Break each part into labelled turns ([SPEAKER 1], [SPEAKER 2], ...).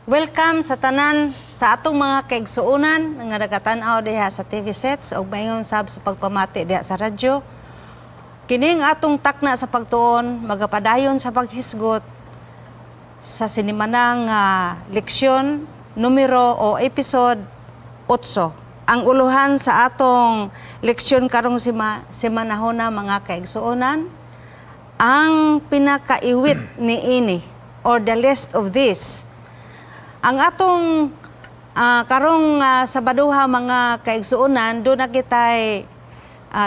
[SPEAKER 1] Welcome sa tanan sa atong mga kaigsuonan nga nagatan-aw diha sa TV sets ug maingon sab sa pagpamati diha sa radyo. Kining atong takna sa pagtuon magapadayon sa paghisgot sa sinimanang leksyon numero o episode 8. Ang uluhan sa atong leksyon karong simanahona, mga kaigsuonan, ang pinakaiwit ni ini or the least of this. Ang atong karong Sabaduha, mga kaigsuonan, duna kitay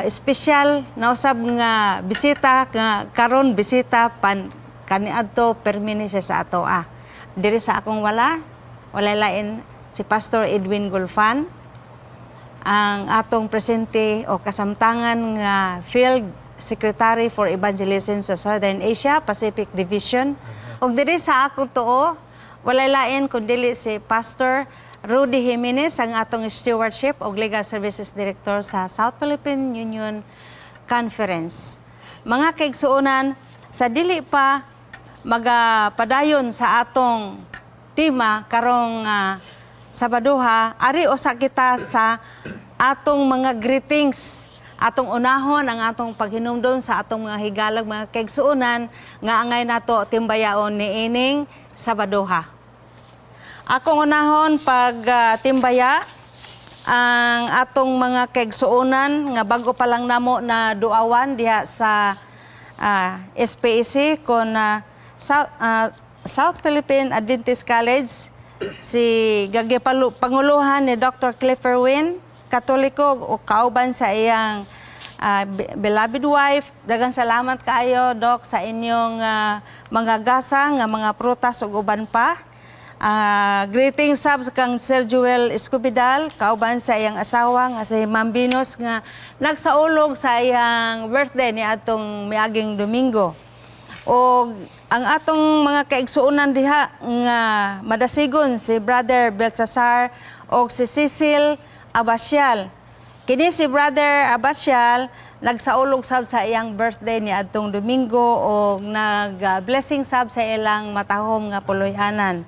[SPEAKER 1] espesyal na usab nga bisita nga karon bisita pan kaniadto permini siya sa ato ah. Diri sa akong wala, walay lain si Pastor Edwin Gulfan, ang atong presente o kasamtangan nga Field Secretary for Evangelism sa Southern Asia Pacific Division. Ug diri sa akong tuo, walay lain kun dili si Pastor Rudy Jimenez, ang atong Stewardship ug Legal Services Director sa South Philippine Union Conference. Mga kaigsuonan, sa dili pa magapadayon sa atong tema karong Sabaduha, ari usa kita sa atong mga greetings. Atong unahon ang atong paghinumdom sa atong mga higalag mga kaigsuonan nga angay nato timbayaon niining Sabaduha. Akong unahon pag timbaya ang atong mga kaigsuonan nga bago pa lang namo na duawan diha sa SPAC kon South Philippine Adventist College, si gagi panguluhan ni Dr. Clifford Win, Katoliko, o kauban sa iyang beloved wife. Daghang salamat kaayo, Doc, sa inyong mga gasa nga mga prutas ug uban pa. Greetings sab kang Sir Joel Escobidal kauban sa iyang asawa nga si Ma'am Venus nga nagsaulog sa iyang birthday ni atong miaging Domingo. O ang atong mga kaigsuonan diha nga madasigon, si Brother Belsasar o si Cecil Abasyal. Kini si Brother Abasyal nagsaulog sab sa iyang birthday ni adtong Domingo o nag blessing sab sa ilang matahom nga puloy-anan.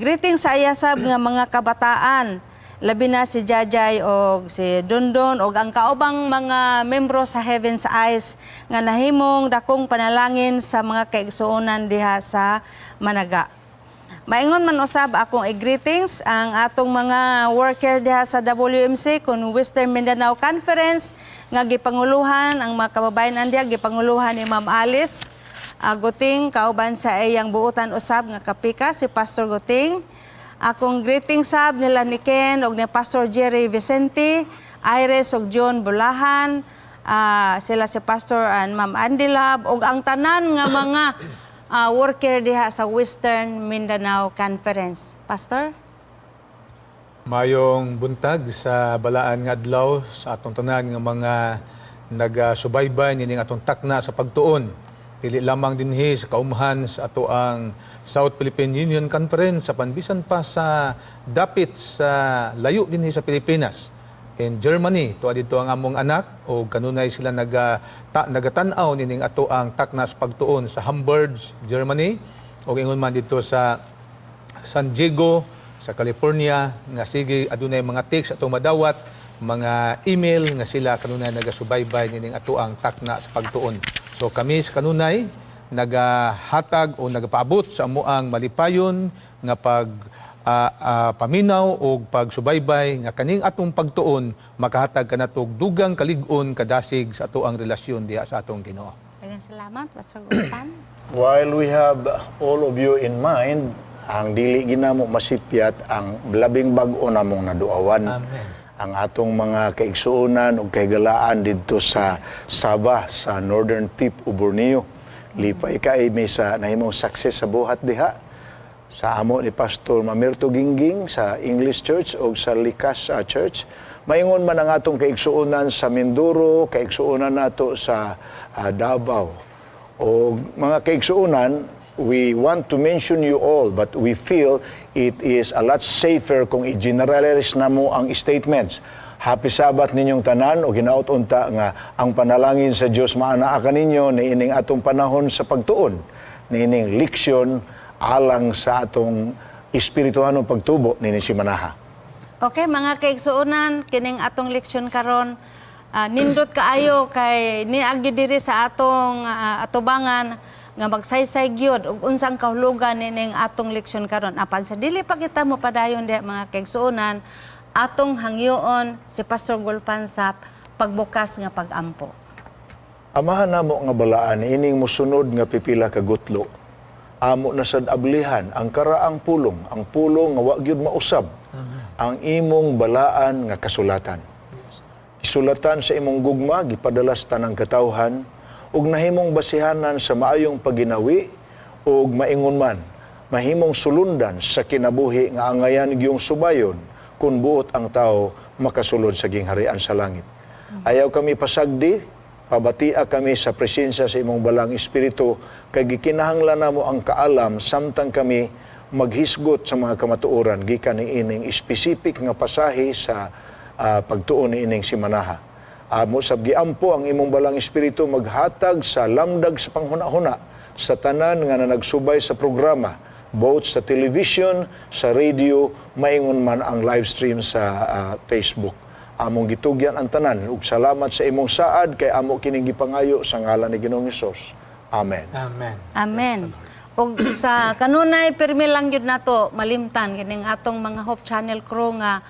[SPEAKER 1] Greetings sa iya sab nga mga kabataan, labi na si Jajay og si Dondon og ang kaubang mga membro sa Heaven's Eyes nga nahimong dakong panalangin sa mga kaigsuonan diha sa Managa. Maingon man usab akong i-greetings ang atong mga worker diha sa WMC kun Western Mindanao Conference nga gipanguluhan ang mga kababayan andiya, gipanguluhan ni Ma'am Alice Guting kauban sa iyang buutan usab nga kapika si Pastor Guting. Akong greeting sab nila ni Ken og ni Pastor Jerry Vicente, Iris og John Bulahan, sila si Pastor and Ma'am Andy Lab og ang tanan nga mga worker diha sa Western Mindanao Conference. Pastor?
[SPEAKER 2] Mayong buntag sa balaan nga adlaw sa atong tanan nga mga nagasubaybay nining atong takna sa pagtuon. Dili lamang dinhi sa kaumhan sa ato ang South Philippine Union Conference apan bisan pa sa dapit sa layo dinhi sa Pilipinas. In Germany, tuwa dito ang among anak o kanunay sila nagatan-aw nining ato ang takna sa pagtuon sa Hamburg, Germany, o ingon man dito sa San Diego, sa California, nga sige adunay mga text atong madawat, mga email nga sila kanunay nagasubaybay nining ato ang takna sa pagtuon. So kami sa kanunay nagahatag o nagapaabot sa amoang malipayon nga pag paminaw o pagsubaybay nga kaning atong pagtuon makahatag kanato og dugang kalig-on, kadasig sa ato ang relasyon diha sa atong Ginoo.
[SPEAKER 1] Daghang salamat, Pastor Gulfan.
[SPEAKER 3] While we have all of you in mind, ang dili ginamo masipyat ang labing bag-o namong naduawan.
[SPEAKER 2] Amen.
[SPEAKER 3] Ang atong mga kaigsuonan ug kahigalaan didto sa Sabah, sa northern tip of Borneo. Lipay kay mi sa nahimong success sa buhat diha. Sa amo ni Pastor Mamirto Gingging sa English Church o sa Likas Church. Maingon man ang atong kaigsuonan sa Mindoro, kaigsuonan nato sa Davao. O mga kaigsuonan, we want to mention you all, but we feel it is a lot safer kung i-generalize na mo ang statements. Happy Sabbath ninyong tanan o ginaot unta nga ang panalangin sa Dios maanaa kaninyo niining atong panahon sa pagtuon, niining leksyon alang sa atong Espirituhanong pagtubo ni simanaha.
[SPEAKER 1] Okay, mga kaigsuonan, kining atong leksyon karon nindot kaayo kay niagi diri sa atong atubangan nga magsaysay gyud og unsang kahulugan nining atong leksyon karon. Apan sa dili pa kita mopadayon diha, mga kaigsuonan, atong hangyoon si Pastor Gulpan sa pagbukas nga pagampo.
[SPEAKER 3] Amahan namo nga balaan, ining musunod nga pipila ka gutlo. Amo na sad ablihan ang karaang pulong, ang pulong nga wa gyud mausab, ang imong balaan nga kasulatan. Isulatan sa imong gugma gipadala sa tanang katawhan ug nahimong basihanan sa maayong paginawi ug maingon man mahimong sulundan sa kinabuhi nga angayan giyong subayon kung buot ang tao makasulod sa gingharian sa langit. Ayaw kami pasagdi, pabatia kami sa presensya sa imong balang espiritu kay gikinahanglan namo ang kaalam samtang kami maghisgot sa mga kamatuoran gikan ni ining specific nga pasahe sa pagtuon ni ining simanaha. Amo sab giampo ang imong balang espiritu maghatag sa lamdag sa panghuna-huna sa tanan nga nanagsubay sa programa, both sa television, sa radio, maingon man ang live stream sa Facebook. Among gitugyan ang tanan ug salamat sa imong saad kay amo kining gipangayo sa ngalan ni Ginoong Hesus. Amen.
[SPEAKER 2] Amen.
[SPEAKER 1] Amen. Og sa kanunay pirmi lang gyud nato malimtan kining atong mga Hope Channel crew nga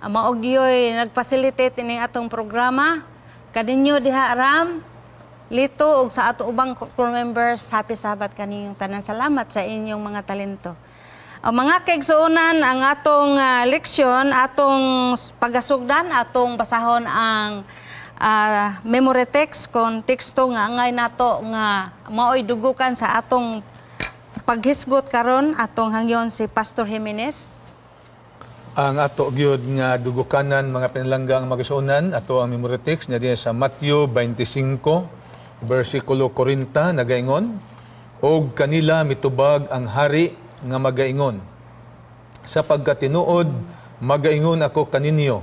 [SPEAKER 1] mao gyoy nagfacilitate ining atong programa. Kaninyo diha, Ram, Lito, ug sa ato ubang crew members, happy Sabbath kaninyong tanan. Salamat sa inyong mga talento. Ang mga kaigsuonan, ang atong leksyon, atong pagasugdan, atong basahon ang memory text kon teksto nga angay nato nga maoy dugukan sa atong paghisgot karon. Atong hangyon si Pastor Jimenez.
[SPEAKER 2] Ang ato gyud nga dugukanan, mga pinalangga ang magsuonan, ato ang memory text nga diya sa Matthew 25 versikulo 40, nagaingon, "Og kanila mitubag ang hari nga magaingon, sa pagkatinuod magaingon ako kaninyo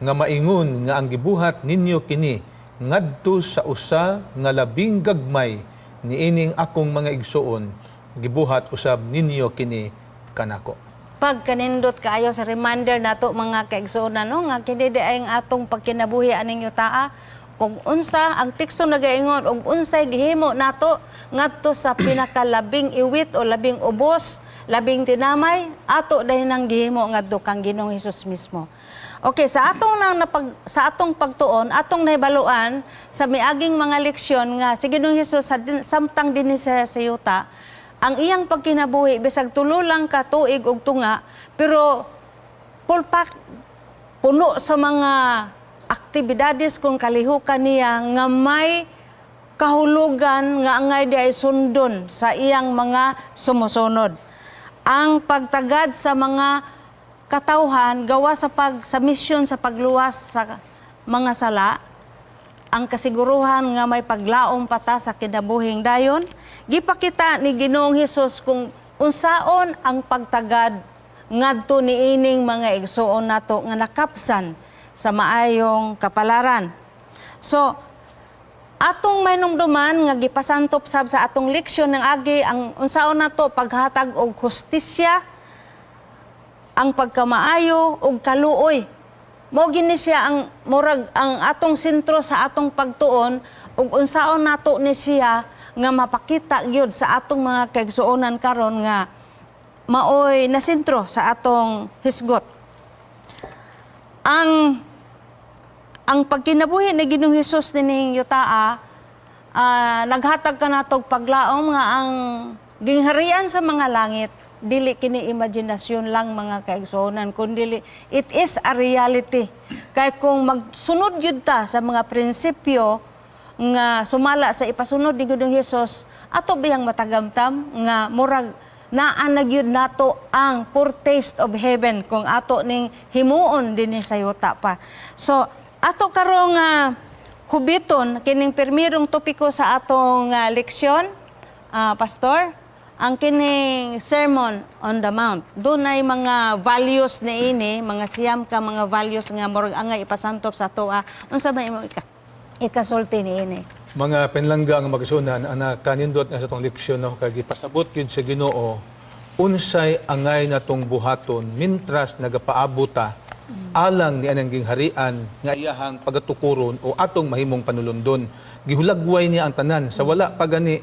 [SPEAKER 2] nga maingon nga ang gibuhat ninyo kini ngadto sa usa nga labing gagmay niining akong mga igsuon, gibuhat usab ninyo kini kanako."
[SPEAKER 1] Pagkanindot kaayo sa reminder nato, mga kaigsuonan, no, nga kini di ay ang atong pagkinabuhi aning yutaa. Kung unsa ang teksto nagaingon og unsay gihimo nato ngadto sa pinakalabing iwit o labing ubos, labing tinamay, ato dahil nang gihimo ngadto kang Ginoong Hesus mismo. Okay, sa atong pagtuon, atong nahibaluan sa miaging mga leksyon nga si Ginoong Hesus samtang dinhi sa yuta, ang iyang pagkinabuhi bisag 3 lang ka tuig ug tunga, pero full pack, puno sa mga aktibidades kung kalihukan niya nga may kahulugan nga angay di ay sundon sa iyang mga sumusunod. Ang pagtagad sa mga katawhan gawa sa misyon sa pagluwas sa mga sala, ang kasiguruhan nga may paglaom pata sa kinabuhing dayon, gipakita ni Ginoong Hesus kung unsaon ang pagtagad ngadto niining mga igsuon nato nga nakapsan sa maayong kapalaran. So, atong mainumduman nga gipasantop sab sa atong leksyon ng agi ang unsaon nato paghatag og hustisya, ang pagkamaayo ug kaluoy. Mao gini siya ang murag ang atong sentro sa atong pagtuon ug unsaon nato ni siya nga mapakita gyud sa atong mga kaigsuonan karon nga maoy na sentro sa atong hisgot. Ang pagkinabuhi ni Ginoong Hesus nining yutaa, naghatag ka natog paglaom nga ang gingharian sa mga langit dili kini imaginasyon lang, mga kaigsuonan, kundi it is a reality kay kung magsunod gyud ta sa mga prinsipyo nga sumala sa ipasunod ni Ginoong Hesus, ato biyang matagamtam nga murag naa na gyud nato ang foretaste of heaven kung ato ning himuon dinhi sa yuta pa. So ato karong hubiton kining permirong topiko sa atong leksyon, Pastor, ang kining Sermon on the Mount. Dunay mga values ni ini, mga 9 ka mga values nga murag angay ipasantop sa atoa. Unsa may imong ikasulti ni ini?
[SPEAKER 2] Mga pinlangga ang magsunan, ang nakanindot nga sa atong leksyon, no, kay gipasabot gyud sa Ginoo Unsay angay natong buhaton mintras nagapaabot ta alang ni anang gingharian nga iyahang pagatukuron o atong mahimong panulundon? Gihulagway niya ang tanan sa wala pa gani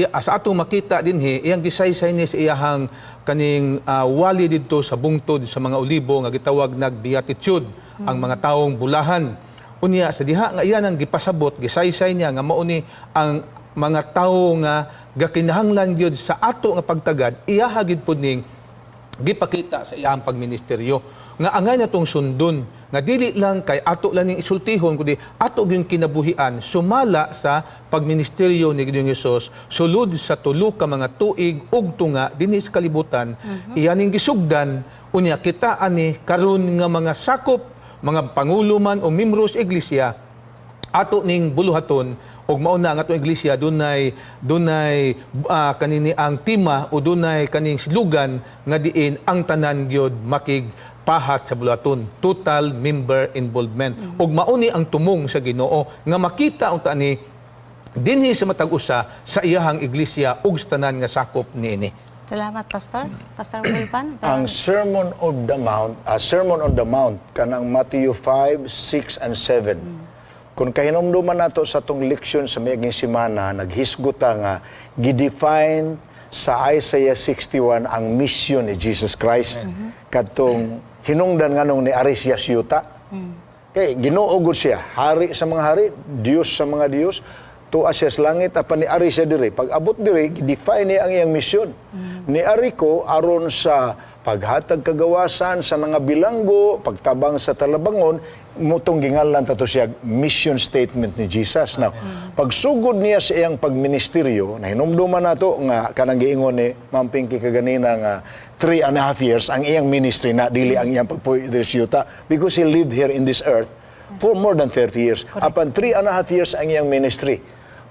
[SPEAKER 2] sa atong makita dinhi, iyang gisaysay ni sa iyahang kaning wali didto sa bungtod sa mga Olibo nga gitawag nag Beatitude, ang mga taong bulahan. Unya sa diha nga iya nang gipasabot, gisaysay niya nga mao ni ang mga tawo nga gakinahanglan gyud sa ato nga pagtagad, iyaha gyud pud ning gipakita sa iyang pagministeryo nga angay natong sundon, nga dili lang kay ato lang ning isultihon kundi ato gyud kinabuhian sumala sa pagministeryo ni Ginoong Hesus sulod sa 3 ka mga tuig ug tunga dinhi sa kalibutan. Iya ning gisugdan. Unya kita ani karon nga mga sakop, mga pangulo man o membro sa iglesia, ato ning buluhaton ug mao na ang atong iglesia dunay kanini ang tema o dunay kaning slogan nga diin ang tanan gyud makig pahat sa buluhaton, total member involvement. Ug mao ni ang tumong sa Ginoo nga makita unta ni dinhi sa matag usa sa iyahang iglesia ug sa tanan nga sakop niini.
[SPEAKER 1] Salamat, Pastor. Pastor Wilvan.
[SPEAKER 3] Ang Sermon of the Mount, Sermon on the Mount kanang Matthew 5, 6 and 7. Kung kahinumduman nato sa atong leksyon sa miaging semana, naghisgot ta nga gidefine sa Isaiah 61 ang mission ni Jesus Christ kadtong hinungdan nganong ni-ari siya sa yuta. Kay Ginoo gud siya, hari sa mga hari, Dios sa mga Dios, tuwa siya sa langit apan ni-ari siya diri. Pag abot diri, define niya ang iyang misyon. Niari ko aron sa paghatag kagawasan sa mga bilanggo, pagtabang sa talabangon, mao tong gingalan tato siya mission statement ni Jesus. Now, pagsugod niya sa iyang pagministeryo, nahinumduman nato nga kanang giingon ni Ma'am Pinky kaganina nga 3.5 years ang iyang ministry na, dili ang iyang pagpuyo diri sa yuta, because he lived here in this earth for more than 30 years. Apan 3.5 years ang iyang ministry.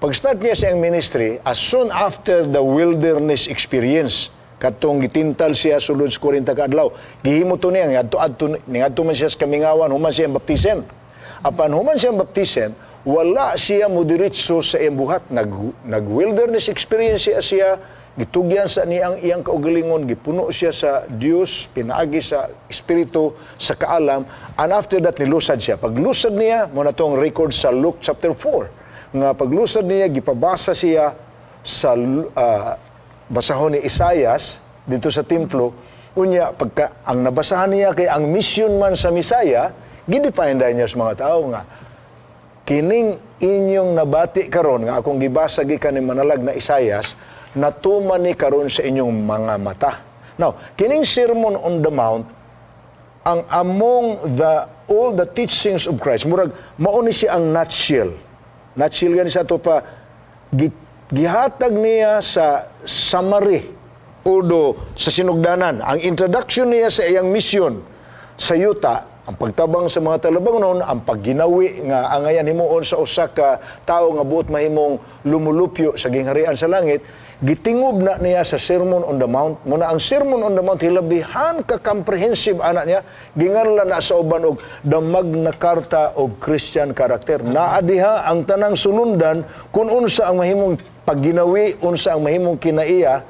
[SPEAKER 3] Pag-start niya sa iyang ministry, as soon after the wilderness experience, katong gitintal siya sulod sa 40 ka adlaw, gihimo to niya, ngadto adto ngadto man siya sa kamingawan, human siya ang baptism. Apan human siya ang baptism, wala siya mudiretso sa iyang buhat. Nag wilderness experience siya siya, gitugyan sa niyang iyang kaugalingon, gipuno siya sa Dios, pinaagi sa Espiritu, sa kaalam, and after that nilusad siya. Paglusad niya, mao na tong record sa Luke chapter 4, nga paglusad niya, gipabasa siya sa basahon ni Isayas dito sa templo. Unya pagka ang nabasahan niya kay ang mission man sa Misaya, gidefine dahil niya sa mga tao nga kining inyong nabati karon nga akong gibasa gikan ni manalag na Isayas, natuman ni karon sa inyong mga mata. Now, kining Sermon on the Mount, ang among the all the teachings of Christ, murag mao ni siya ang nutshell. Nutshell gani sa ato pa gihatag niya sa summary although sa sinugdanan ang introduction niya sa iyang mission sa yuta, ang pagtabang sa mga talabangon, ang pagginawi nga angayan himuon sa usa ka tawo nga buot mahimong lumulupyo sa gingharian sa langit, gitingob na niya sa Sermon on the Mount. Muna ang Sermon on the Mount, hilabihan ka comprehensive ana niya. Ginganlan na sa uban og the Magna Carta of Christian Character. Naa diha ang tanang sulundan kung unsa ang mahimong pagginawi, unsa ang mahimong kinaiya,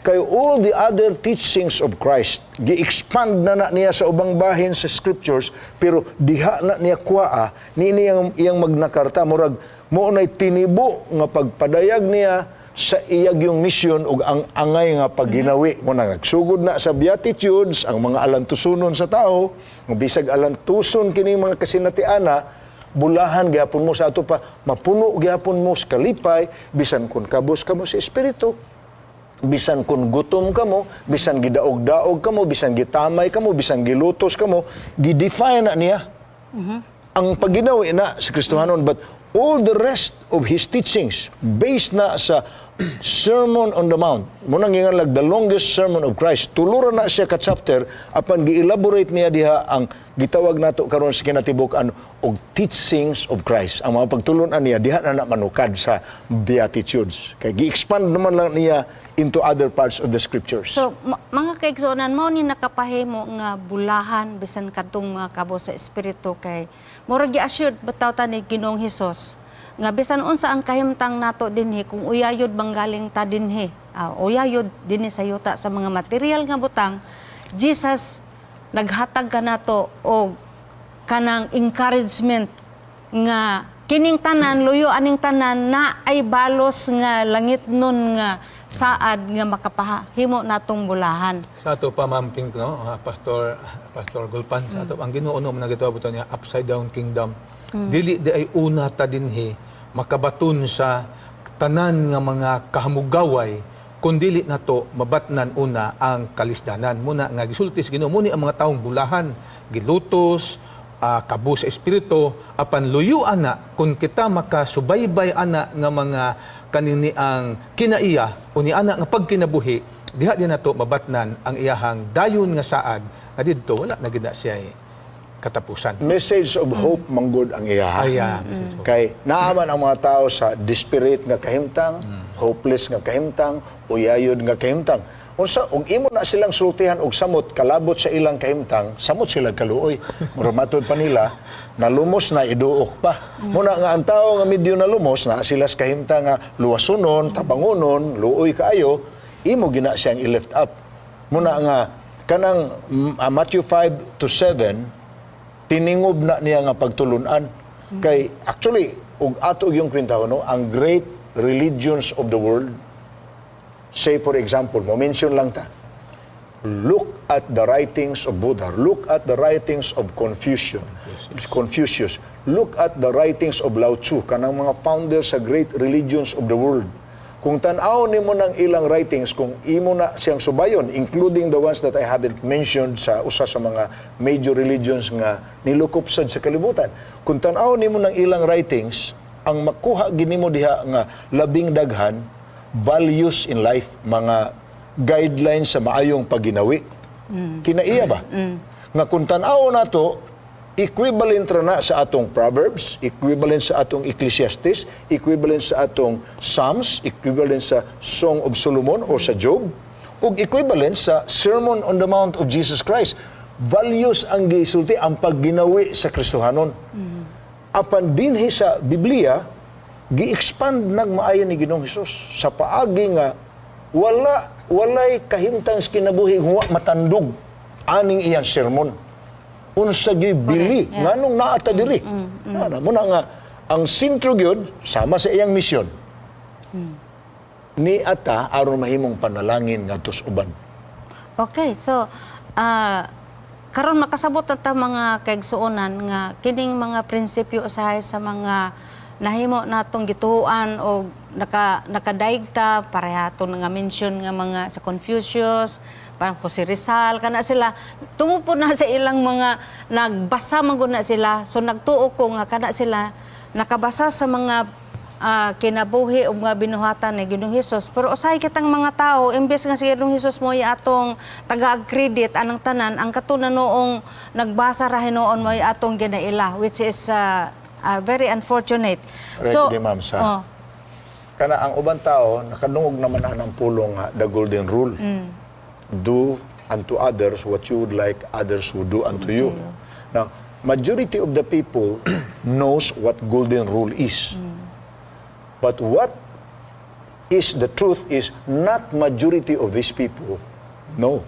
[SPEAKER 3] kay all the other teachings of Christ gi-expand na na niya sa ubang bahin sa scriptures, pero diha na niya kuaa niini ang iyang Magna Carta. Murag mao nay tinibo nga pagpadayag niya sa iyag yung mission ug ang angay nga pagginawi mo na nagsugod na sa Beatitudes, ang mga alantusunon sa tao, nga bisag alantuson kini mga kasinatiana, bulahan gyapon mo sa ato pa, mapuno gyapon mo sa kalipay bisan kun kabos kamo sa espiritu, bisan kun gutom kamo, bisan gidaog-daog kamo, bisan gitamay kamo, bisan gilutos kamo. Gidefine na niya ang pagginawi na sa Kristohanon, but all the rest of his teachings based na sa Sermon on the Mount. Mao nang ginganlag the longest sermon of Christ. 3 ra na siya ka chapter, apan gi-elaborate niya diha ang gitawag nato karon sa kinatibuk-an og teachings of Christ. Ang mga pagtulunan niya diha na na manukad sa Beatitudes. Kay gi-expand naman lang niya into other parts of the scriptures.
[SPEAKER 1] So, mga kaigsuonan, mao ni nakapahimo nga bulahan bisan kadtong mga kabos sa espiritu kay murag gi-assured bitaw ta ni Ginoong Hesus. Nga bisan unsa ang kahimtang nato dinhi, kung uyayod manggaling ta dinhi, uyayod dinhi sa yuta sa mga material nga butang, Jesus naghatag kanato og kanang encouragement nga kining tanan, luyo aning tanan, na ay balos nga langit nun nga saad nga makapahimo natong bulahan.
[SPEAKER 2] Sa ato pa, Ma'am Pink, no? Pastor Pastor Gulpan, sa ato ang Ginoo no man gitawag niya upside down kingdom. Dili di ay una ta dinhi makabaton sa tanan nga mga kahamugaway kun dili nato mabatnan una ang kalisdanan. Muna nga gisulti sa Ginoo muni ang mga taong bulahan, gilutos, kabus sa espiritu, apan luyo ana kung kita makasubaybay ana nga mga kanini ang kinaiya o ni ana nga pagkinabuhi diha din nato mabatnan ang iyahang dayon nga saad nga didto wala na gid na siya katapusan.
[SPEAKER 3] Message of hope manggod ang iyaha.
[SPEAKER 2] Ay, message of hope.
[SPEAKER 3] Kay naaman ang mga tao sa desperate nga kahimtang, hopeless nga kahimtang, uyayod nga kahimtang. Unsa og imo na silang sultihan og samot kalabot sa ilang kahimtang, samot sila kaluoy. Mura matud pa nila, nalumos na iduok pa. Muna nga ang tao nga medyo nalumos na sila sa kahimtang nga luwasunon, tabangonon, luoy kaayo, imo gina siyang i-lift up. Muna nga kanang Matthew 5 to 7 tiningob na niya nga pagtulunan. Kay actually ug ato yung kwentahon no, ang great religions of the world, say for example, mo mention lang ta. Look at the writings of Buddha, look at the writings of Confucius, look at the writings of Lao Tzu, kanang mga founders sa great religions of the world. Kung tan-aw nimo ng ilang writings, kung imo na siyang subayon, including the ones that I haven't mentioned sa usa sa mga major religions nga nilukop sad sa kalibutan. Kung tan-aw nimo ng ilang writings, ang makuha ginimo diha nga labing daghan values in life, mga guidelines sa maayong pagginawi. Kinaiya ba? Nga kung tan-aw nato, equivalent ra na sa atong Proverbs, equivalent sa atong Ecclesiastes, equivalent sa atong Psalms, equivalent sa Song of Solomon or sa Job, ug equivalent sa Sermon on the Mount of Jesus Christ. Values ang gisulti, ang pagginawi sa Kristohanon. Apan dinhi sa Biblia, gi-expand nagmaayo ni Ginoong Hesus sa paagi nga walay kahimtang sa kinabuhi nga wa matandog aning iyang sermon. Unsa gyud bili nganong naa ta diri? Na muna nga ang sentro gyud sama sa iyang misyon. Ni ata aron mahimong panalangin ngadto sa uban.
[SPEAKER 1] Okay, so karon makasabot na ta, mga kaigsuonan, nga kining mga prinsipyo usahay sa mga nahimo natong gituoan o nakadaig ta pareha to nga mention nga mga sa Confucius, parang Jose Rizal, kana sila tumupo na sa ilang mga nagbasa man gud na sila. So nagtuo ko nga kana sila nakabasa sa mga kinabuhi o mga binuhatan ni Ginoong Hesus. Pero usahay kitang mga tao, imbes nga si Ginoong Hesus mo atong taga-credit anang tanan, ang katuna noong nagbasa ra hinuon mo atong ginaila, which is very unfortunate.
[SPEAKER 3] Right, di, ma'am, sa
[SPEAKER 1] Oh,
[SPEAKER 3] kana ang ubang tao nakadungog naman na ng pulong nga the golden rule. Do unto others what you would like others would do unto you. Now, majority of the people knows what golden rule is. But what is the truth is not majority of these people know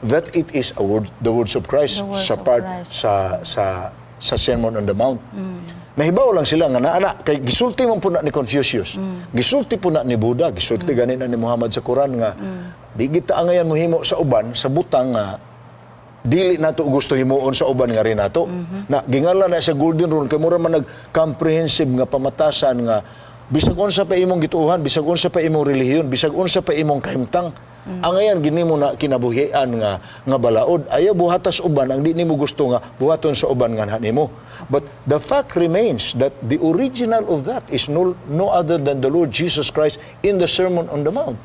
[SPEAKER 3] that it is a word, the words of Christ
[SPEAKER 1] The words
[SPEAKER 3] sa
[SPEAKER 1] of
[SPEAKER 3] part
[SPEAKER 1] Christ.
[SPEAKER 3] sa Sermon on the Mount. Nahibaw lang sila nga naa kay gisulti man po na ni Confucius. Gisulti po na ni Buddha, gisulti gani na ni Muhammad sa Quran nga di kita angayan mohimo sa uban sa butang nga dili nato gusto himuon sa uban nga rin nato. Na gingala na sa golden rule kay mura man nag comprehensive nga pamatasan nga bisag unsa pa imong gituohan, bisag unsa pa imong relihiyon, bisag unsa pa imong kahimtang, angayan ginimo na kinabuhian nga balaod. Ayaw buhatas uban ang di nimo gusto nga buhaton sa uban nga nimo. But the fact remains that the original of that is no other than the Lord Jesus Christ in the Sermon on the Mount.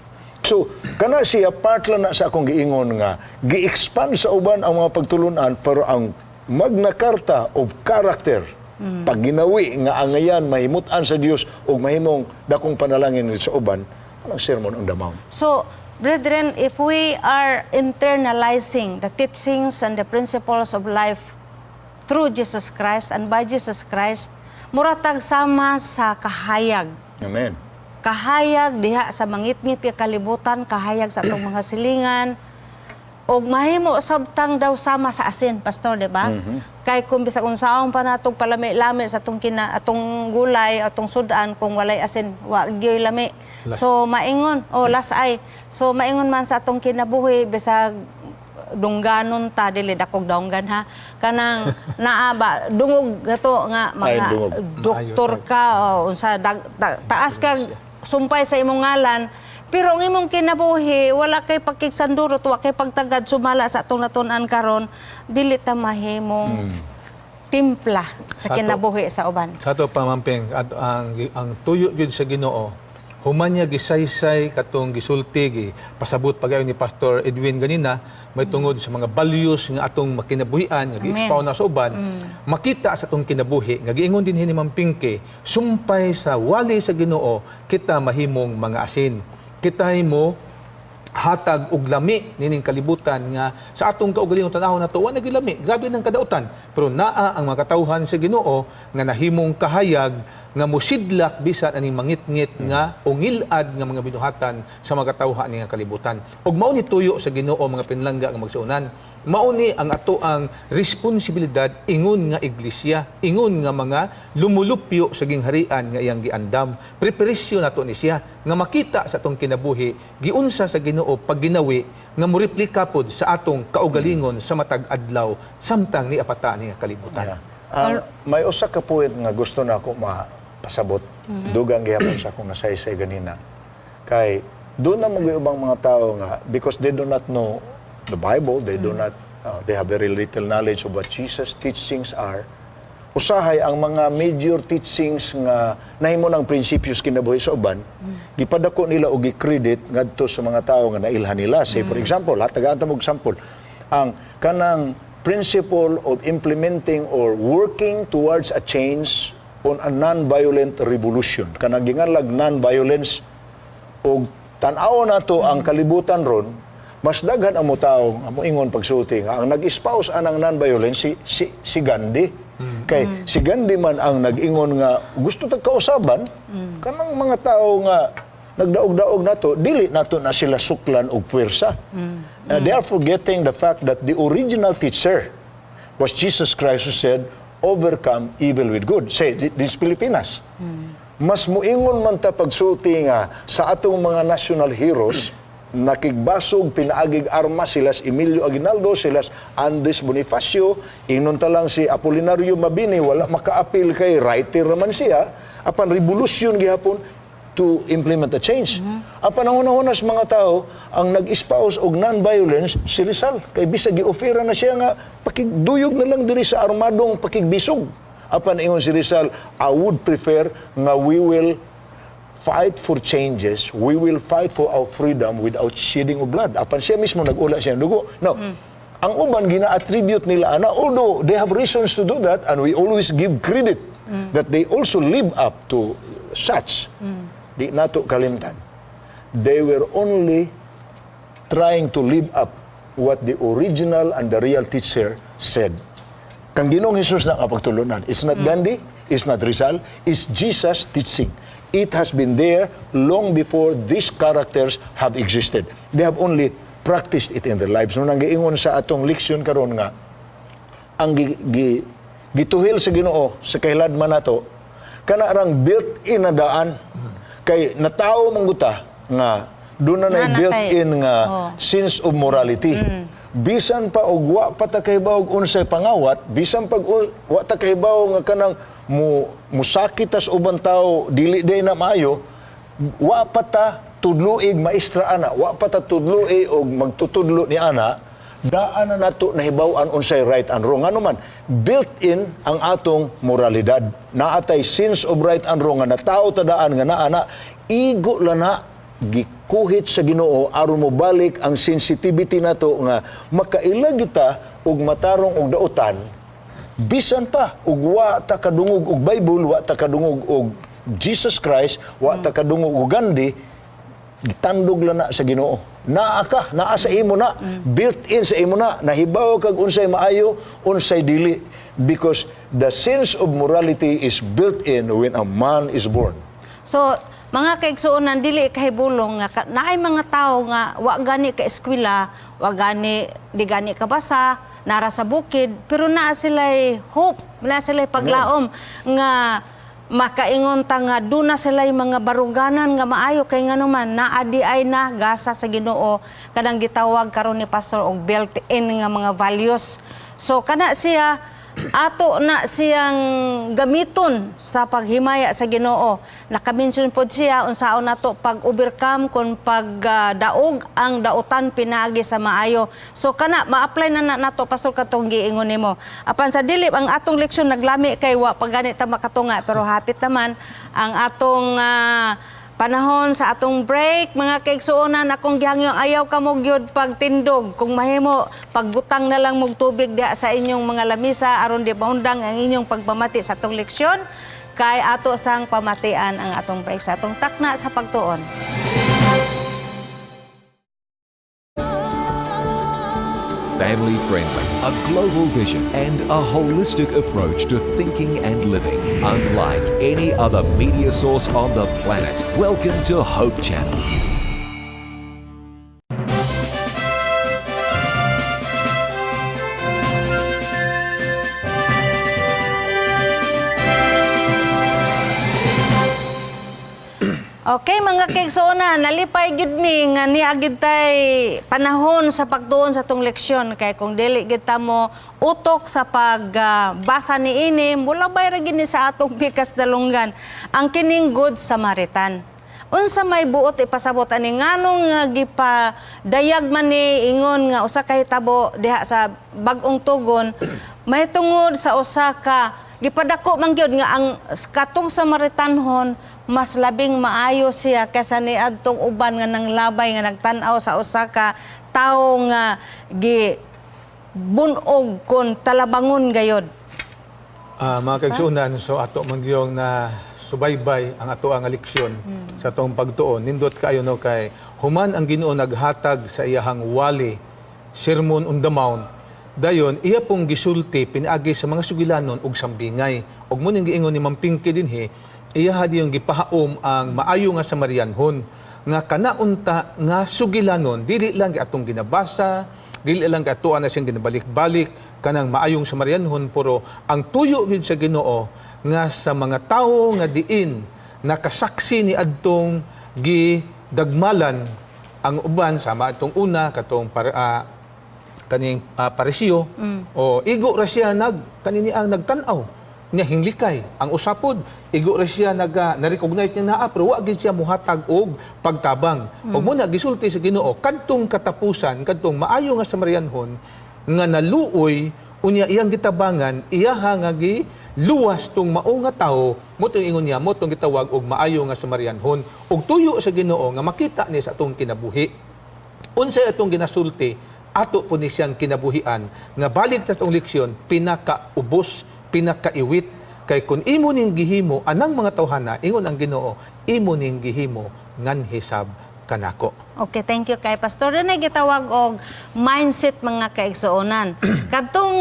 [SPEAKER 3] So, kana siya part lang na sa akong giingon nga gi-expand sa uban ang mga pagtulunan, pero ang Magna Carta of character, pagginawi nga angayan mahimutan sa Dios ug mahimong dakong panalangin sa uban, ang Sermon on the Mount.
[SPEAKER 1] So, brethren, if we are internalizing the teachings and the principles of life through Jesus Christ and by Jesus Christ, Mura tag sama sa kahayag.
[SPEAKER 3] Amen.
[SPEAKER 1] Kahayag diha sa mangitngit nga kalibutan, kahayag sa atong mga silingan. Og mahimo sabtang daw sama sa asin, Pastor, di ba? Kay kung bisag unsaon pa natong palami-lami sa atong kina atong gulay, atong sudan, kung walay asin, wa gyoy lami.
[SPEAKER 2] Las-
[SPEAKER 1] So maingon, oh, lasay. So maingon man sa atong kinabuhi, bisag dungganon ta, dili dakog donggan ha, kanang naa ba dungog gato nga mga
[SPEAKER 3] Ay, dungog.
[SPEAKER 1] doktor ka o unsa taas ka sumpay sa imong ngalan, pero ang imong kinabuhi wala kay pagkigsandurot, wa kay pagtagad sumala sa atong natun-an karon, dili ta mahimong timpla sa kinabuhi sa uban.
[SPEAKER 2] Sa ato pa, Mamping, at ang tuyo gyud sa Ginoo, human niya gisaysay katong gisulti, gi pasabot pagayon ni Pastor Edwin ganina, may tungod sa mga values nga atong makinabuhian nga gi-expound na sa uban, makita sa atong kinabuhi nga giingon din ni Ma'am Pinky, sumpay sa wali sa Ginoo, kita mahimong mga asin, kita mo hatag og lami nining kalibutan nga sa atong kaugalingong tan-awon nato wa na lami, grabe ng kadautan, pero naa ang mga katawhan sa Ginoo nga nahimong kahayag nga musidlak bisan aning mangitngit nga o ngilad nga mga binuhatan sa mga katawhan nga kalibutan. Ug mao ni tuyo sa Ginoo, mga pinlangga nga magsuonan, mao ni ang ato ang responsibilidad ingon nga iglesia, ingon nga mga lumulupyo sa gingharian nga iyang giandam. Preparesyon nato ni siya nga makita sa atong kinabuhi giunsa sa Ginoo pagginawi nga moreplika pod sa atong kaugalingon sa matag adlaw samtang ni apata ni nga kalibutan.
[SPEAKER 3] Yeah. May usa ka point nga gusto na ako mapasabot. Dugang gihapon sa akong nasaysay ganina. Kay doon na mga ubang mga tao nga because they do not know the Bible, they do not they have very little knowledge of what Jesus' teachings are. Usahay ang mga major teachings nga nahimo ng prinsipyos kinabuhi sa uban, gipadako nila og gi-credit ngadto sa mga tao nga nailhan nila. Say, for example, ha, tagaan ta mo og sample, ang kanang principle of implementing or working towards a change on a non-violent revolution. Kanang ginganlag non-violence og tan-aw nato ang kalibutan ron, mas daghan ang tao nga moingon pagsulti nga ang nag-espouse anang non-violence si Gandhi. Kay si Gandhi man ang nag-ingon nga gusto tag kausaban kanang mga tao nga nagdaog-daog nato, dili nato na sila suklan og puwersa. They are forgetting the fact that the original teacher was Jesus Christ, who said, "Overcome evil with good." Say, this Pilipinas. Mas muingon man ta pagsulti nga sa atong mga national heroes, nakigbasog pinaagig armas sila si Emilio Aguinaldo, sila si Andres Bonifacio, ingnon ta lang si Apolinario Mabini, wala makaapil kay writer naman siya, apan revolusyon gihapon to implement a change. Ang panahon-nahunas mga tao, ang nag-espouse og non-violence si Rizal. Kay bisag gi-offera na siya nga pakigduyog na lang diri sa armadong pakigbisog. Apan ingon si Rizal, "I would prefer nga we will fight for changes, we will fight for our freedom without shedding of blood." Apan siya mismo nag-ula siya ng dugo. Now, ang uban gina-attribute nila ana, although they have reasons to do that and we always give credit that they also live up to such. Di nato kalimtan. They were only trying to live up what the original and the real teacher said. Kang Ginoong Jesus na ang pagtulunan. It's not Gandhi, it's not Rizal, it's Jesus teaching. It has been there long before these characters have existed. They have only practiced it in their lives. Nung nanggiingon sa atong leksyon karon nga ang gituhil sa Ginoo sa kahiladman nato kana rang built-in na daan, kay natao man guta nga doon na
[SPEAKER 1] Na natay.
[SPEAKER 3] Built-in nga sense of morality, bisan pa og wa pa ta kahibaw og unsay pangawat, bisan pag wa ta kahibaw nga kanang mo musakit tas uban tao, dili day na maayo, wa pa ta tudluig maestra ana, wa pa ta tudlui og magtutudlo ni ana, daan na nato nahibaw-an unsay right and wrong. Ano man, built-in ang atong moralidad, naatay sense of right and wrong nga natao ta daan nga naa na igo lana gikuhit sa Ginoo aron mobalik ang sensitivity nato nga makaila kita og matarong og dautan, bisan pa og wa ta kadungog og Bible, wa ta kadungog og Jesus Christ, wa ta kadungog og Gandhi, gitandog lang na sa Ginoo. Naa ka, naa sa imo na, built in sa imo na, nahibaw kag unsay maayo, unsay dili, because the sense of morality is built in when a man is born.
[SPEAKER 1] So, mga kaigsuonan, dili kahibulong nga naay mga tawo nga wa gani ka eskwela, wa gani di gani kabasa, nara sa bukid, pero naa sila'y hope, naa sila'y paglaom nga makaingon ta nga duna sila'y mga baruganan nga maayo kay ngano man naa di ay na gasa sa Ginoo, kanang gitawag karon ni pastor og built-in nga mga values. So kana siya, ato na siyang gamiton sa paghimaya sa Ginoo. Naka-mention pod siya unsaon nato pag-overcome kon pagdaog ang dautan pinaagi sa maayo. So kana ma-apply na nato, pastor, katong giingon nimo. Apan sa dili ang atong leksyon naglami kay wa pa gani ta makatunga, pero hapit naman ang atong panahon sa atong break. Mga kaigsuonan, akong gihangyong ayaw kamo gyud pagtindog. Kung mahimo, pagbutang na lang mog tubig diha sa inyong mga lamisa aron di maundang ang inyong pagpamati sa atong leksyon, kay ato sang pamatian ang atong break sa atong takna sa pagtuon.
[SPEAKER 4] Family friendly, a global vision, and a holistic approach to thinking and living, unlike any other media source on the planet. Welcome to Hope Channel.
[SPEAKER 1] Okay, mga kaigsuonan, nalipay gyud mi nga niagid tay panahon sa pagtuon sa atong leksyon, kay kung dili gid ta mo utok sa pagbasa niini, mulabay ra gid ni sa atong pikas dalunggan ang kining Good Samaritan. Unsa may buot ipasabot ani, nganong nga gipadayag man ni ingon nga usa ka hitabo diha sa Bag-ong Tugon, may tungod sa usa ka gipadako man gyud nga ang katong Samaritanhon mas labing maayo siya kaysa niadtong uban nga nanglabay nga nagtan-aw sa usa ka tawo nga gi bunog kon talabangon gayod?
[SPEAKER 2] Mga kaigsuonan, so ato man gyud na subaybay ang ato ang leksyon sa atong pagtuon. Nindot kaayo, no, kay human ang Ginoo naghatag sa iyahang wali, Sermon on the Mount. Dayon iya pong gisulti pinaagi sa mga sugilanon ug sambingay. Ug mo ning giingon ni Ma'am Pinky dinhi, iya yung gipahaom ang maayo nga Samarianhon nga kanaunta nga sugilanon, dili lang atong ginabasa, dili lang atuan na siyang ginabalik-balik kanang maayong Samarianhon, pero ang tuyo gid sa Ginoo nga sa mga tawo nga diin nakasaksi ni adtong gidagmalan ang uban, sama atong una katong para kaning Pariseo o igo ra siya nag kanini ang nagtan-aw niya hinglikay ang usapod, igo ra siya nag na-recognize niya naa, pero wa gid siya muhatag og pagtabang. Ug mo na gisulti sa Ginoo kadtong katapusan, kadtong maayo nga Samarianhon nga naluoy unya iyang gitabangan, iyaha nga gi luwas tong mao nga tawo. Mo tong ingon niya, mo tong gitawag og maayo nga Samarianhon, ug tuyo sa Ginoo nga makita ni sa atong kinabuhi unsay atong ginasulti, ato po ni siyang kinabuhian. Nga balik sa atong leksyon, pinakaubos, pinakaiwit, kay kung imo ning gihimo anang mga tawhana, ingon ang Ginoo, imo ning gihimo nganhi sab kanako.
[SPEAKER 1] Okay, thank you kay Pastor. Doon ay gitawag og mindset, mga kaigsuonan. Kadtong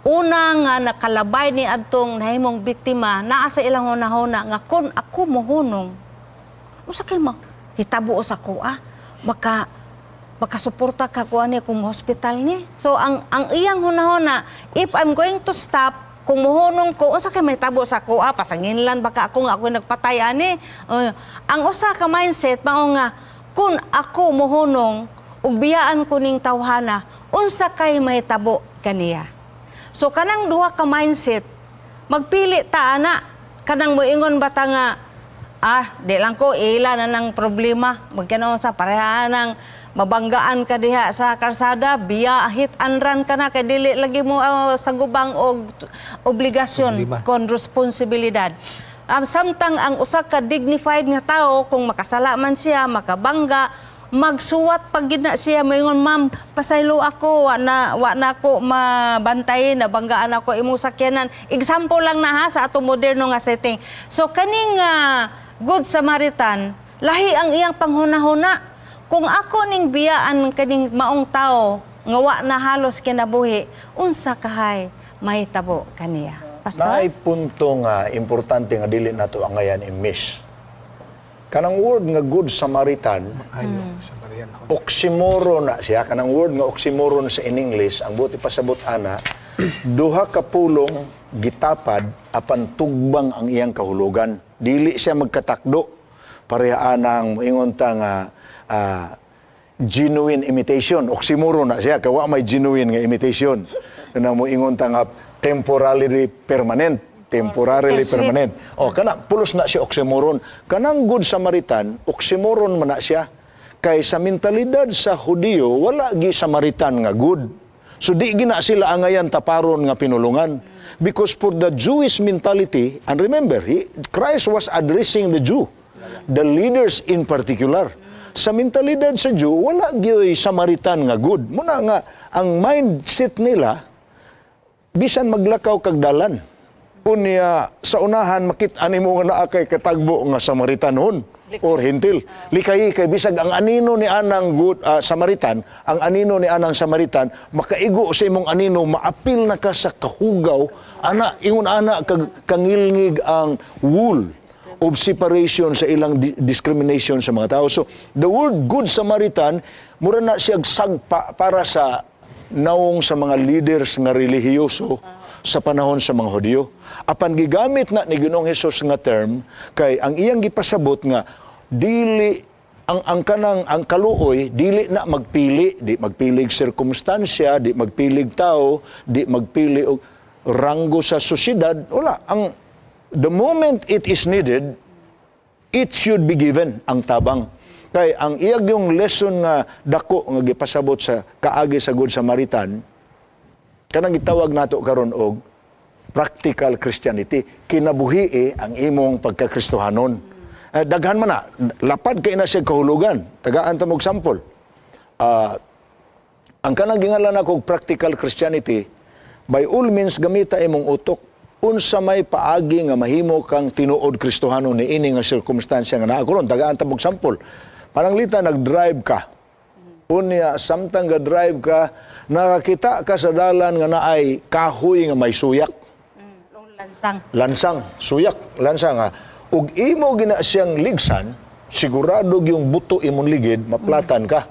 [SPEAKER 1] una nga nakalabay ni adtong nahimong biktima, naa sa ilang hunahuna nga kung ako mohunong, usa kay ma hitabo sa ko ah, baka makasuporta ka ko ani kung hospital ni. So ang iyang hunahuna, if I'm going to stop, kung muhunong ko, unsa kay mahitabo sa ako ah, pasanginlan baka ako nga ako nagpatay ani. Ang usa ka mindset mao nga kung ako muhunong ug biyaan ko ning tawhana, unsa kay mahitabo kaniya. So kanang duha ka mindset, magpili ta ana. Kanang moingon ba ta nga ah, di lang ko ila na ng problema, magkano sa pareha ng mabanggaan ka diha sa karsada, biya hit and run ka na kay dili lagi mo sagubang og obligasyon
[SPEAKER 2] Problema.
[SPEAKER 1] kon responsibilidad. Samtang ang usa ka dignified nga tao, kung makasala man siya, makabangga, magsuwat pag gid na siya, moingon, "Ma'am, pasaylo ako, wa na ako mabantay, nabanggaan ako imong sakyanan." Example lang na ha, sa atong moderno nga setting. So kaning Good Samaritan, lahi ang iyang panghunahuna. Kung ako ning biyaan kaning maong tao nga wa na halos kinabuhi, unsa kahay mahitabo kaniya? Pastor?
[SPEAKER 3] Naay punto nga importante nga dili nato angayan i-miss. Kanang word nga Good Samaritan,
[SPEAKER 2] Ayo, sa Marian.
[SPEAKER 3] Oxymoron na siya. Kanang word nga oxymoron sa in English, ang buot ipasabot ana, duha ka pulong gitapad apan tugbang ang iyang kahulugan. Dili siya magkatakdo. Pareha anang moingon ta nga genuine imitation. Oxymoron na siya. Kay wa may genuine nga imitation. Kanang moingon ta nga temporarily permanent. Temporarily
[SPEAKER 1] Sweet.
[SPEAKER 3] permanent. O kana pulos na siya oxymoron. Kanang Good Samaritan, oxymoron man na siya. Kay sa mentalidad sa Hudiyo, wala gi Samaritan nga good. So di gina sila angayan taparon nga pinulungan. Because for the Jewish mentality, and remember, Christ was addressing the Jew, the leaders in particular. Sa mentalidad sa Jew, wala gyoy Samaritan nga good. Muna nga, ang mindset nila, bisan maglakaw kag dalan. Unya sa unahan makit-an nimo nga naa kay katagbo nga Samaritanhon or Hentil. Likayi kay bisag ang anino ni anang good Samaritan, ang anino ni anang Samaritan makaigo sa imong anino, maapil na ka sa kahugaw ana, ingon ana kag kangilngig ang wool of separation sa ilang discrimination sa mga tao. So the word Good Samaritan mura na siya sagpa para sa naong sa mga leaders nga relihiyoso sa panahon sa mga Hudyo. Apan gigamit na ni Ginoong Hesus nga term kay ang iyang gipasabot nga dili ang kanang ang kaluoy dili na magpili, di magpilig sirkumstansya, di magpilig tao, di magpili og ranggo sa sosyedad, wala. Ang the moment it is needed, it should be given ang tabang. Kay ang iyag yung lesson nga dako nga gipasabot sa kaagi sa Good Samaritan, kanang gitawag nato karon og practical Christianity, kinabuhi ang imong pagkakristohanon. Eh, daghan man na, lapad kay na siya kahulugan. Tagaan ta mo og sample. Ang kanang gingalan ako og practical Christianity, by all means gamita imong utok unsa may paagi nga mahimo kang tinuod Kristohano niini nga sirkumstansya nga naa karon. Tagaan ta og sample. Pananglita nag-drive ka. Unya, samtang ga-drive ka, nakakita ka sa dalan nga naay kahoy nga may suyak.
[SPEAKER 1] Lansang.
[SPEAKER 3] Lansang, suyak, lansang ha. Ug imo gina siyang ligsan, sigurado yung buto imong ligid, maplatan ka.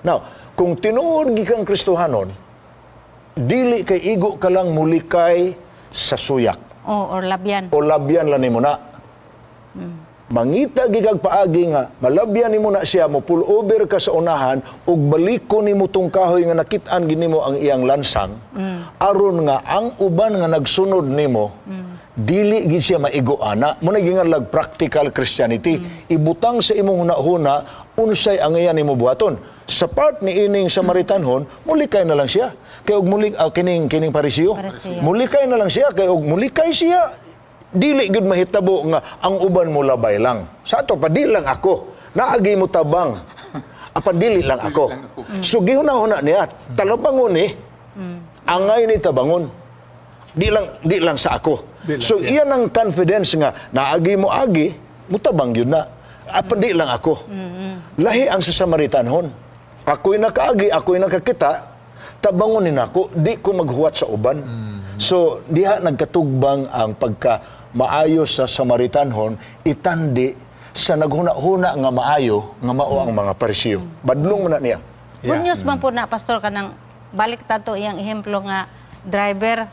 [SPEAKER 3] Now, kung tinuod gi kang Kristohanon, dili kay igo ka lang mulikay sa suyak
[SPEAKER 1] O, or labyan.
[SPEAKER 3] o labyan lang nimo na. Mangita gikag paagi nga malabyan nimo na siya, mo pull over ka sa unahan ug baliko nimo tong kahoy nga nakit-an ginimo ang iyang lansang aron nga ang uban nga nagsunod nimo dili gid siya maigo ana. Mo na gingalag practical Christianity, ibutang sa imong hunahuna unsay ang iya nimo buhaton. Sa part ni ining Samaritanhon, mulikay na lang siya kay og muli kining Parisiyo.
[SPEAKER 1] Parisiyo.
[SPEAKER 3] Mulikay na lang siya kay og mulikay siya dili gyud mahitabo nga ang uban mo labay lang. Sa ato pa di lang ako. Naagi mo tabang. Apan dili lang ako. So gihuna-huna niya, talabangon ni. Angay ni tabangon. Di lang sa ako.
[SPEAKER 2] Di lang
[SPEAKER 3] So
[SPEAKER 2] siya.
[SPEAKER 3] iyan ang confidence nga naagi mo agi, mutabang gyud na. Apan di lang ako. Lahi ang sa Samaritanhon. Ako'y nakaagi, ako'y nakakita, tabangon ni nako, di ko maghuwat sa uban. So, diha nagkatugbang ang pagka maayo sa Samaritanhon, itandi sa naghuna-huna nga maayo, nga mao ang mga Parisiyo. Badlong man na niya.
[SPEAKER 1] Good news man po na, Pastor, kanang balik tato iyang ehemplo nga driver.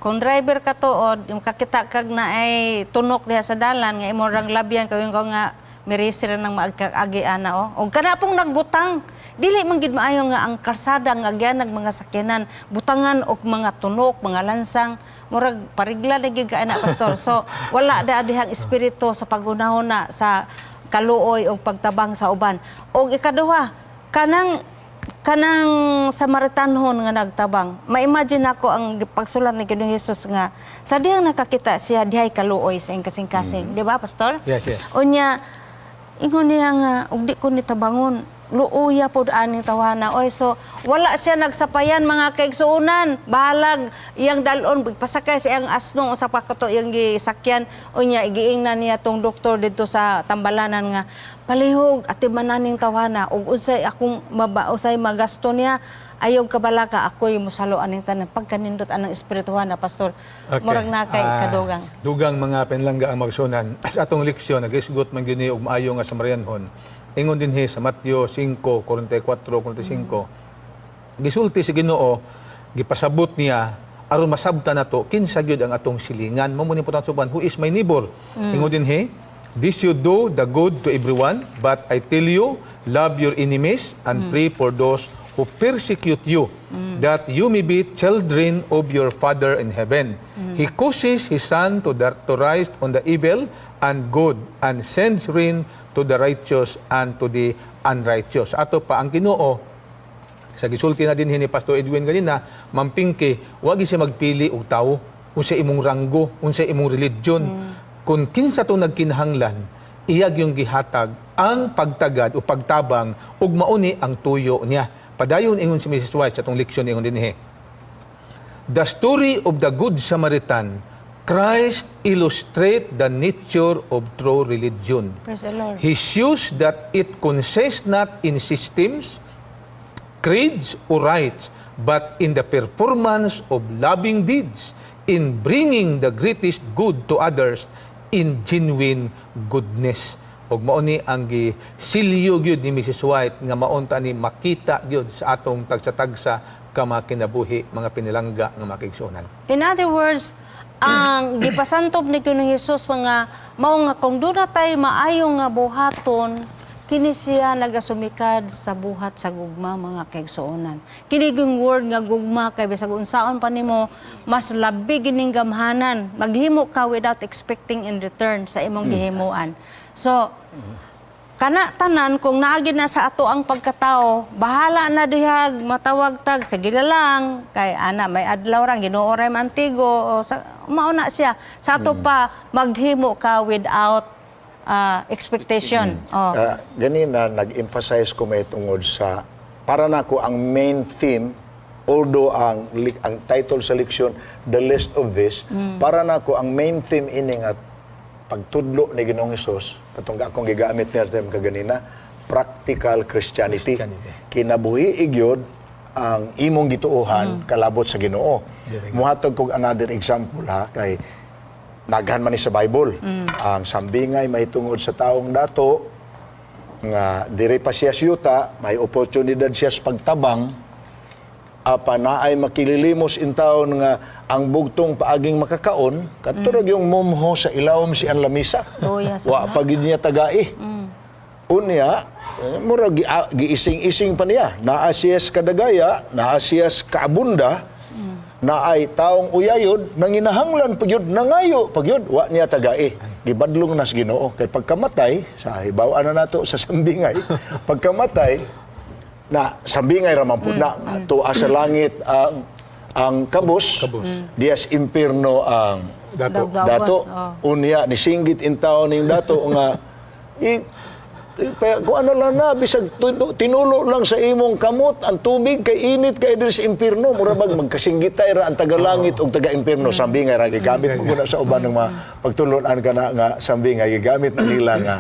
[SPEAKER 1] Kung driver ka tuod, yung kakita kag na ay tunok diha sa dalan nga imo rang labyan kay ko nga mirisir nang maagkaagi ana o. Og kana pong nagbutang, dili man gid maayo nga ang kalsada nga agyan nag mga sakyanan butangan og mga tunok, mga lansang, murag parigla na gid ka ana, Pastor. So wala da dihang espiritu sa paghunahuna sa kaluoy og pagtabang sa uban. Og ikaduha, kanang Samaritanhon nga nagtabang, ma-imagine ako ang pagsulat ni Ginoong Hesus nga sa dihang nakakita siya dihay kaluoy sa iyang kasing-kasing, di ba, Pastor?
[SPEAKER 2] Yes.
[SPEAKER 1] Unya ingon niya nga og di ko ni tabangon, Luuya pod aning tawhana. Oy, so wala siya nagsapayan, mga kaigsuonan. Bahalag iyang dalon pasakay sa iyang asnong, usa pa kato iyang gisakyan. Unya giingnan niya tong doktor didto sa tambalanan nga palihog atiman ning tawhana ug unsay akong maba, unsay magasto niya, ayaw kabalaka, ako'y musalo aning tanan. Pagkanindot anang espirituhan na, Pastor. Murag na kay kadugang.
[SPEAKER 2] Dugang, mga pinlangga ang magsunan. Sa atong leksyon, nagisgot man gyud ni og maayo nga Samarianhon. Ingon dinhi sa Mateo 5:44, 45. Gisulti si Ginoo, gipasabot niya aron masabtan nato kinsa gyud ang atong silingan. Mao mo ni suban, who is my neighbor? Ingon dinhi, "This you do the good to everyone, but I tell you, love your enemies and pray for those who persecute you, that you may be children of your Father in heaven. He causes his sun to rise on the evil and good, and sends rain to the righteous and to the unrighteous." Ato pa ang Ginoo, sa gisulti na din ni Pastor Edwin ganina, mampingke, wag siya magpili og tawo, unsa imong ranggo, unsa imong religion. Kung kinsa to nagkinahanglan, iyag yung gihatag ang pagtagad o pagtabang ug mauni ang tuyo niya. Padayon ingon si Mrs. White sa atong leksyon, ingon dinhi, "The story of the Good Samaritan, Christ illustrate the nature of true religion.
[SPEAKER 1] Praise the Lord.
[SPEAKER 2] He shows that it consists not in systems, creeds, or rites, but in the performance of loving deeds, in bringing the greatest good to others, in genuine goodness." Og mao ni ang gisilyo gyud ni Mrs. White nga maunta ni makita gyud sa atong tagsa-tagsa ka mga kinabuhi, mga pinilangga nga makigsuonan.
[SPEAKER 1] In other words, ang gipasantob ni Ginoong Hesus mga mao nga kung doon tay maayo nga buhaton, kini siya nagasumikad sa buhat sa gugma, mga kaigsuonan. Kini yung word nga gugma kay bisag unsaon pa nimo, mas labi gining gamhanan. Maghimo ka without expecting in return sa imong gihimuan. So, kana tanan kung naagi na sa ato ang pagkatao, bahala na dihag matawag tag sige na lang kay ana may adlaw ra, Ginoo ra mantigo o sa mao na siya sa ato pa maghimo ka without expectation. Oh.
[SPEAKER 3] Ganina, nag-emphasize ko may tungod sa, para nako ang main theme, although ang title sa leksyon, "The List of This," para nako ang main theme ini nga pagtudlo ni Ginoong Hesus, katong akong gigamit niya term kaganina, practical Christianity.
[SPEAKER 2] Christianity.
[SPEAKER 3] Kinabuhi gyud ang imong gituohan kalabot sa Ginoo. Muhatag kog another example ha, kay naghan man ni sa Bible. Ang sambingay mahitungod sa taong dato nga dire pa siya siyuta, may oportunidad siya sa pagtabang, apa naay makililimos in taon nga ang bugtong paaging makakaon, katurag yung mumho sa ilawom si ang lamisa.
[SPEAKER 1] Luya sa
[SPEAKER 3] Wa pa gid niya tagai. Unya, mura giising-ising pa niya. Naa siya sa kadagaya, naa siya sa kaabunda, naay taong uyayod, nanginahanglan pagyud, nangayo pagyud, wa niya tagai. Gibadlong nas Ginoo. Kay pagkamatay, sa hibaw na nato sa sambingay, pagkamatay, na sambingay ra man pud na, tuwa sa langit ang kabos,
[SPEAKER 2] Kabos.
[SPEAKER 3] Dias impierno ang
[SPEAKER 2] Dato.
[SPEAKER 1] Dagdawan.
[SPEAKER 3] Dato.
[SPEAKER 1] Oh.
[SPEAKER 3] Unya nisingit in taon ning dato nga kung ano lang na bisag tinulo lang sa imong kamot ang tubig kay init kay diri sa impierno. Mura bag magkasinggitay ra ang taga-langit ug taga-impierno. Sambingay ra gigamit mo guna sa uban ng mga pagtulon-an kana nga sambingay, gigamit na nila nga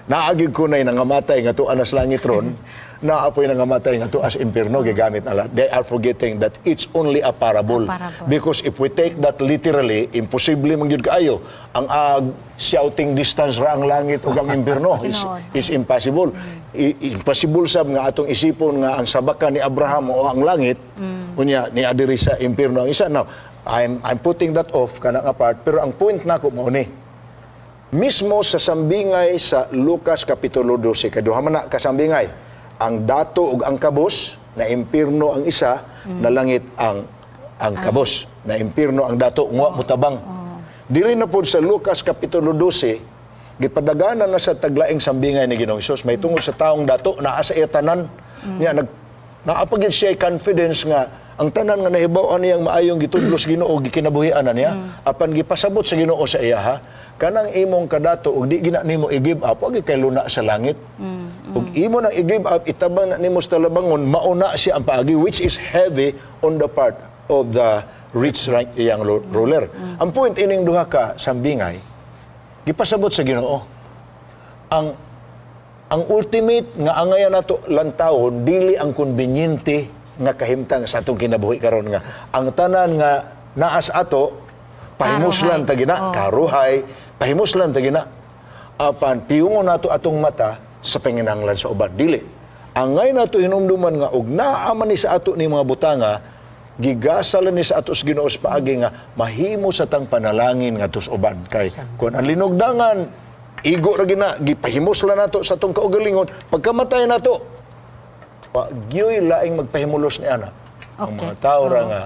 [SPEAKER 3] naagig kunay nangamatay nga tuan sa langit ron, naapoy nangamatay nga tuas impierno. Gigamit nila. They are forgetting that it's only a parable.
[SPEAKER 1] A parable.
[SPEAKER 3] Because if we take that literally, imposible man gyud kaayo. Ang shouting distance ra ang langit ug ang impierno
[SPEAKER 1] Tinuod.
[SPEAKER 3] is impossible. Impossible sab nga atong isipon nga ang sabakan ni Abraham o ang langit, unya ni adiri sa impierno ang isa. Now, I'm putting that off kana nga part, pero ang point nako mao ni. Mismo sa sambingay sa Lucas Kapitulo 12, kay duha man na kasambingay, ang dato ug ang kabos, na impierno ang isa, na langit ang kabos, na impierno ang dato ngwa mutabang. Diri na pod sa Lucas Kapitulo 12, gipadaganan na sa taglaing sambingay ni Ginoong Hesus may tungod sa taong dato naa sa iya tanan. Niya nag naa pa gyud siya confidence nga Ang tanan nga nahibaw-an niyang maayong gitudlo sa Ginoo, gikinabuhian na niya, apan gipasabot sa Ginoo sa iya ha, kanang imong kadato ug di gina nimo i-give up, wa kay luna sa langit. Ug imo nang i-give up, itabang na nimo sa talabangon, mauna siya ang paagi, which is heavy on the part of the rich young ruler. Ang point ining duha ka sambingay, gipasabot sa Ginoo. Ang ultimate nga angayan nato lantawon, dili ang konbinyente nga kahimtang sa atong kinabuhi karon nga ang tanan nga naa sa ato pahimuslan ta gina.
[SPEAKER 1] Oh.
[SPEAKER 3] Karuhay, pahimuslan ta gina, apan piyungon nato atong mata sa panginahanglan sa uban. Dili, angay nato hinumduman nga og naa man ni sa ato ni mga butanga, gigasala ni sa ato sa Ginoo sa paagi nga mahimo sa tang panalangin ngadto sa uban, kay kun ang linugdangan igo ra gina, gipahimuslan nato sa atong kaugalingon, pagkamatay nato, wa gyoy laing magpahimulos ni ana ang mga tao ra nga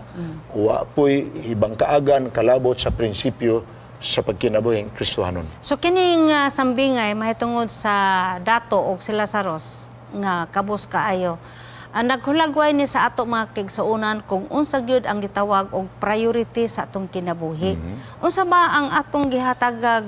[SPEAKER 3] wa poy ibang kaagan kalabot sa prinsipyo sa pagkinabuhing Kristohanon.
[SPEAKER 1] So kining sambingay mahitungod sa dato og si Lazarus nga kabus kaayo. Ang naghulagway ni sa ato mga kaigsuonan kung unsa gyud ang gitawag og priority sa atong kinabuhi. Unsa ba ang atong gihatagag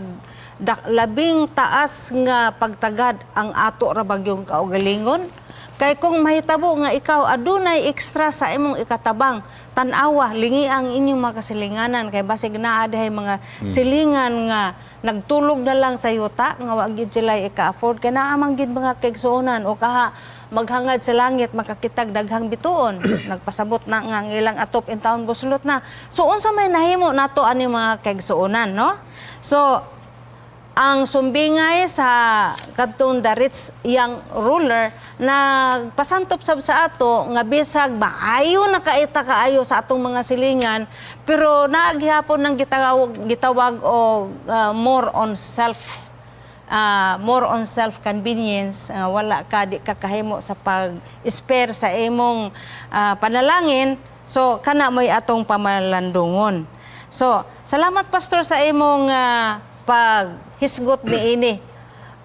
[SPEAKER 1] labing taas nga pagtagad, ang ato ra ba gyung kaugalingon? Kay kung mahitabo nga ikaw adunay extra sa imong ikatabang, tan-awa, lingi ang inyong mga kasilinganan kay basig naa dihay mga silingan nga nagtulog na lang sa yuta nga wa gyud sila ika-afford, kay naa man gyud mga kaigsuonan o kaha maghangad sa langit makakitag daghang bituon. Nagpasabot na nga ang ilang atop in town buslot na. So unsa may nahimo nato ani mga kaigsuonan, no? So ang sumbingay sa kadtong the rich young ruler nagpasantop sab sa ato nga bisag maayo na kaita kaayo sa atong mga silingan, pero naaghapon ng gitawag gitawag og more on self convenience, wala ka, di ka kahimo sa pag spare sa imong panalangin. So kana mo'y atong pamalandungon. So salamat, Pastor, sa imong paghisgot niini,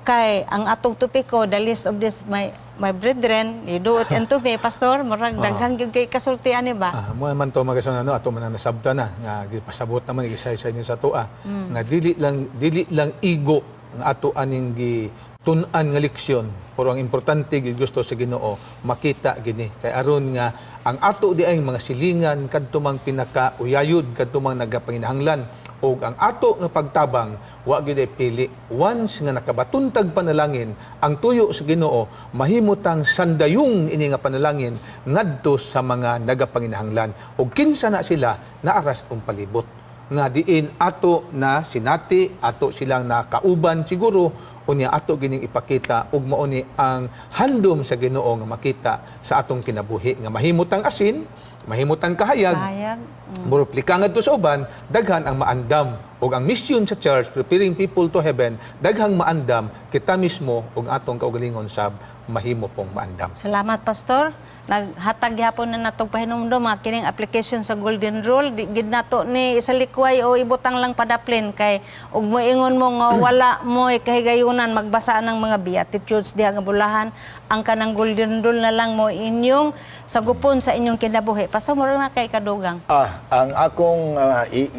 [SPEAKER 1] kay ang atong topiko, the least of this my my brethren, you do it unto me. Pastor, murag daghang gyud kay kasulti ani ba?
[SPEAKER 2] Ah, mo naman to mga no, ato man ang nasabta na nga gipasabot naman gisaysay ni sa atoa nga dili lang igo ang ato aning gitun-an nga leksyon, pero ang importante gid gusto sa Ginoo makita gini kay aron nga ang ato di ay mga silingan kadto mang pinaka uyayod, kadto mang nagapanginahanglan, ug ang ato nga pagtabang wa gyud ay pili. Once nga nakabatuntag panalangin ang tuyo sa Ginoo, mahimutang sandayong ini nga panalangin ngadto sa mga nagapanginahanglan, ug kinsa na sila naaras ang palibot nga diin ato na sinati, ato silang nakauban siguro. Unya ato gining ipakita ug mao ni ang handom sa Ginoo nga makita sa atong kinabuhi nga mahimutang asin, mahimutang kahayag.
[SPEAKER 1] Kahayag.
[SPEAKER 2] Mureplika ngadto sa uban, daghan ang maandam ug ang mission sa church, preparing people to heaven, daghang maandam, kita mismo ug atong kaugalingon sab mahimo pong maandam.
[SPEAKER 1] Salamat, Pastor. Naghatag gyapon na natog pahinumdom mga kining application sa golden rule. Di gid nato ni isalikway o ibutang lang padaplin, kay ug moingon mo nga wala mo'y kahigayunan magbasa ng mga beatitudes diha nga bulahan, ang kanang golden rule na lang mo inyong sagupon sa inyong kinabuhi. Pastor, mura na kay kadugang.
[SPEAKER 3] Ah, ang akong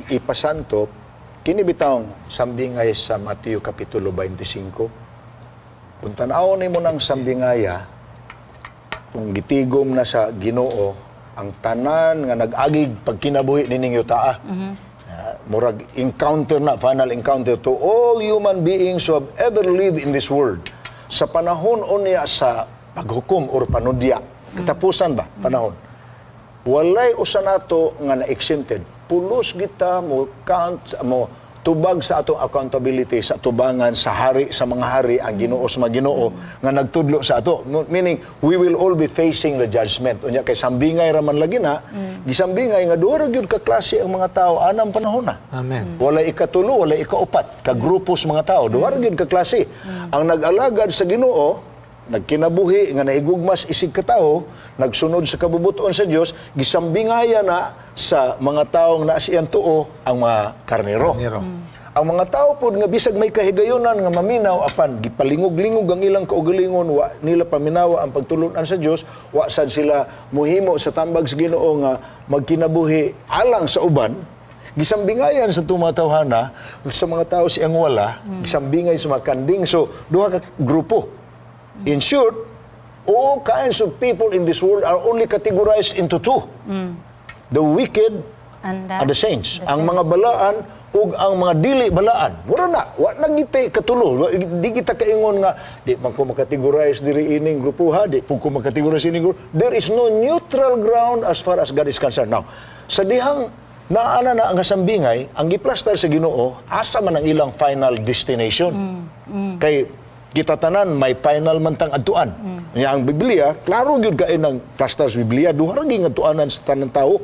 [SPEAKER 3] ipasantop kini bitawng sambingay sa Mateo kapitulo 25. Kung tan-awon nimo ng sambingaya, kung gitigom na sa Ginoo ang tanan nga nag-agig pagkinabuhi nining yutaa. Ah, murag encounter na, final encounter to all human beings who have ever lived in this world. Sa panahon unya sa paghukom or panudya, katapusan ba, panahon, walay usa nato nga na-exempted. Pulos kita mo count mo tubag sa atong accountability sa tubangan sa hari sa mga hari, ang Ginoo sa mga Ginoo nga nagtudlo sa ato. Meaning we will all be facing the judgment. Unya kay sambingay ra man lagi na, gisambingay nga duha ra gyud ka klase ang mga tao anang panahon na.
[SPEAKER 2] Amen.
[SPEAKER 3] Walay ikatulo, walay ikaupat ka grupo sa mga tao. Duha ra gyud ka klase. Ang nag-alagad sa Ginoo, nagkinabuhi nga nahigugmas isig katawo, nagsunod sa kabubuton sa Dios, gisambingaya na sa mga taong naa siyang tuo, ang mga karnero.
[SPEAKER 2] Karnero.
[SPEAKER 3] Ang mga tao pod nga bisag may kahigayonan nga maminaw apan gipalingog-lingog ang ilang kaugalingon, wa nila paminawa ang pagtulunan sa Dios, wa sad sila muhimo sa tambag sa Ginoo nga magkinabuhi alang sa uban, gisambingayan sa tumatawhana sa mga tao siyang wala, gisambingay sa mga kanding. So duha ka grupo. In short, all kinds of people in this world are only categorized into two: the wicked and the saints.
[SPEAKER 1] The
[SPEAKER 3] Ang mga balaan ug ang mga dili balaan. Wala na, wa na gitay katulo. Di kita kaingon nga di man ko makategorize diri ining grupo ha, di pud ko makategorize ining grupo. There is no neutral ground as far as God is concerned. Now, sa dihang naana na ang sambingay, ang giplastar sa Ginoo, asa man ang ilang final destination? Kay kita tanan may final man tang adtuan. Nya ang Biblia, klaro gyud kay ng plastar sa Biblia, duha ra gyud adtuanan sa tanan tao.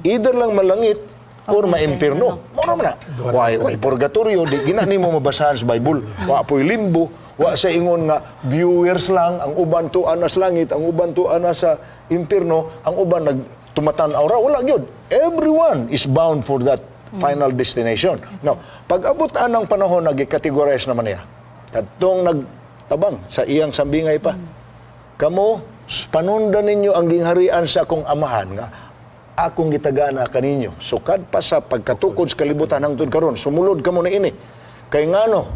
[SPEAKER 3] Either lang malangit or maimpirno. Mao man na. Way purgatorio, di gina nimo mabasahan sa Bible. Wa po'y limbo, wa sa ingon nga viewers lang, ang uban tuan na sa langit, ang uban tuan na sa impirno, ang uban nag tumatan-aw ra, wala gyud. Everyone is bound for that final destination. Now, pag abot anang panahon, nag-categorize naman niya. Kadtong nagtabang sa iyang sambingay pa. Kamo, panundan ninyo ang gingharian sa akong amahan nga akong gitagana kaninyo. Sukad pa sa pagkatukod sa kalibutan hangtod karon, sumulod kamo na ini. Kay ngano?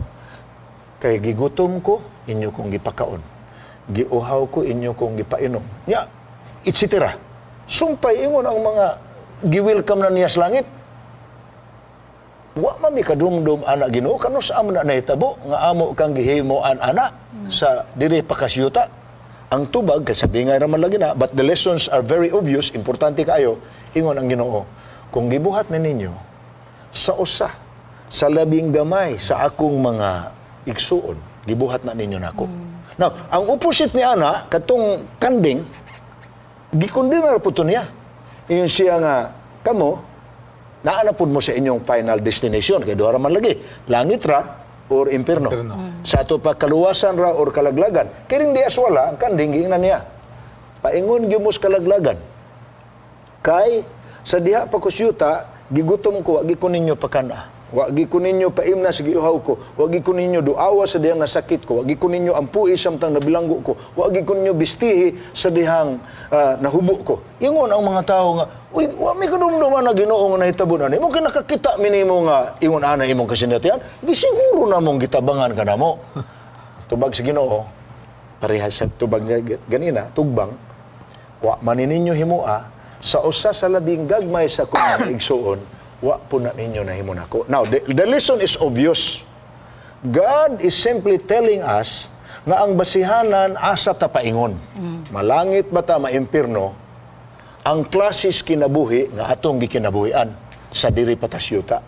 [SPEAKER 3] Kay gigutom ko, inyo kong gipakaon. Giuhaw ko, inyo kong gipainom. Nya, etc. Sumpay ingon ang mga gi-welcome na niya sa langit. Wa man mi kadumdum ana, Ginoo, kanus-a man na nahitabo nga amo kang gihimuan ana sa diri pa kasyuta? Ang tubag kay sabingay ra man lagi na, but the lessons are very obvious, importante kaayo. Ingon ang Ginoo, kung gibuhat ni ninyo sa usa sa labing gamay sa akong mga igsuon, gibuhat na ninyo nako. Now, ang opposite ni ana, katong kanding, gikondena po to niya. Ingon siya nga, kamo, naa na pud mo sa inyong final destination, kay duha ra man lagi, langit ra or impierno.
[SPEAKER 2] Impierno.
[SPEAKER 3] Sa ato pa kaluwasan ra or kalaglagan. Kining di aswala, ang kanding giingnan niya, paingon gyud mo sa kalaglagan. Kay sa diha pa kusyuta, gigutom ko, wa gi ko ninyo pakana. Wa gi ko ninyo paimna sa giuhaw ko. Wa gi ko ninyo duawa sa dihang nasakit ko. Wa gi ko ninyo ampui samtang nabilanggo ko. Wa gi ko ninyo bistihi sa dihang nahubo ko. Ingon ang mga tao nga, uy, wa mi kadumduman na, Ginoo, nga nahitabo na nimo. Kay nakakita mi nimo nga ingon ana imong kasinatian, di siguro na mong gitabangan ka namo. Tubag sa Ginoo, parehas sa tubag niya ganina, tugbang, wa man ninyo himua sa usa sa labing gagmay sa akong mga igsuon, wa po na ninyo nahimo nako. Now, the lesson is obvious. God is simply telling us nga ang basihanan asa ta paingon. Malangit ba ta, maimpirno, ang klases kinabuhi nga atong gikinabuhian sa diri pa ta syuta.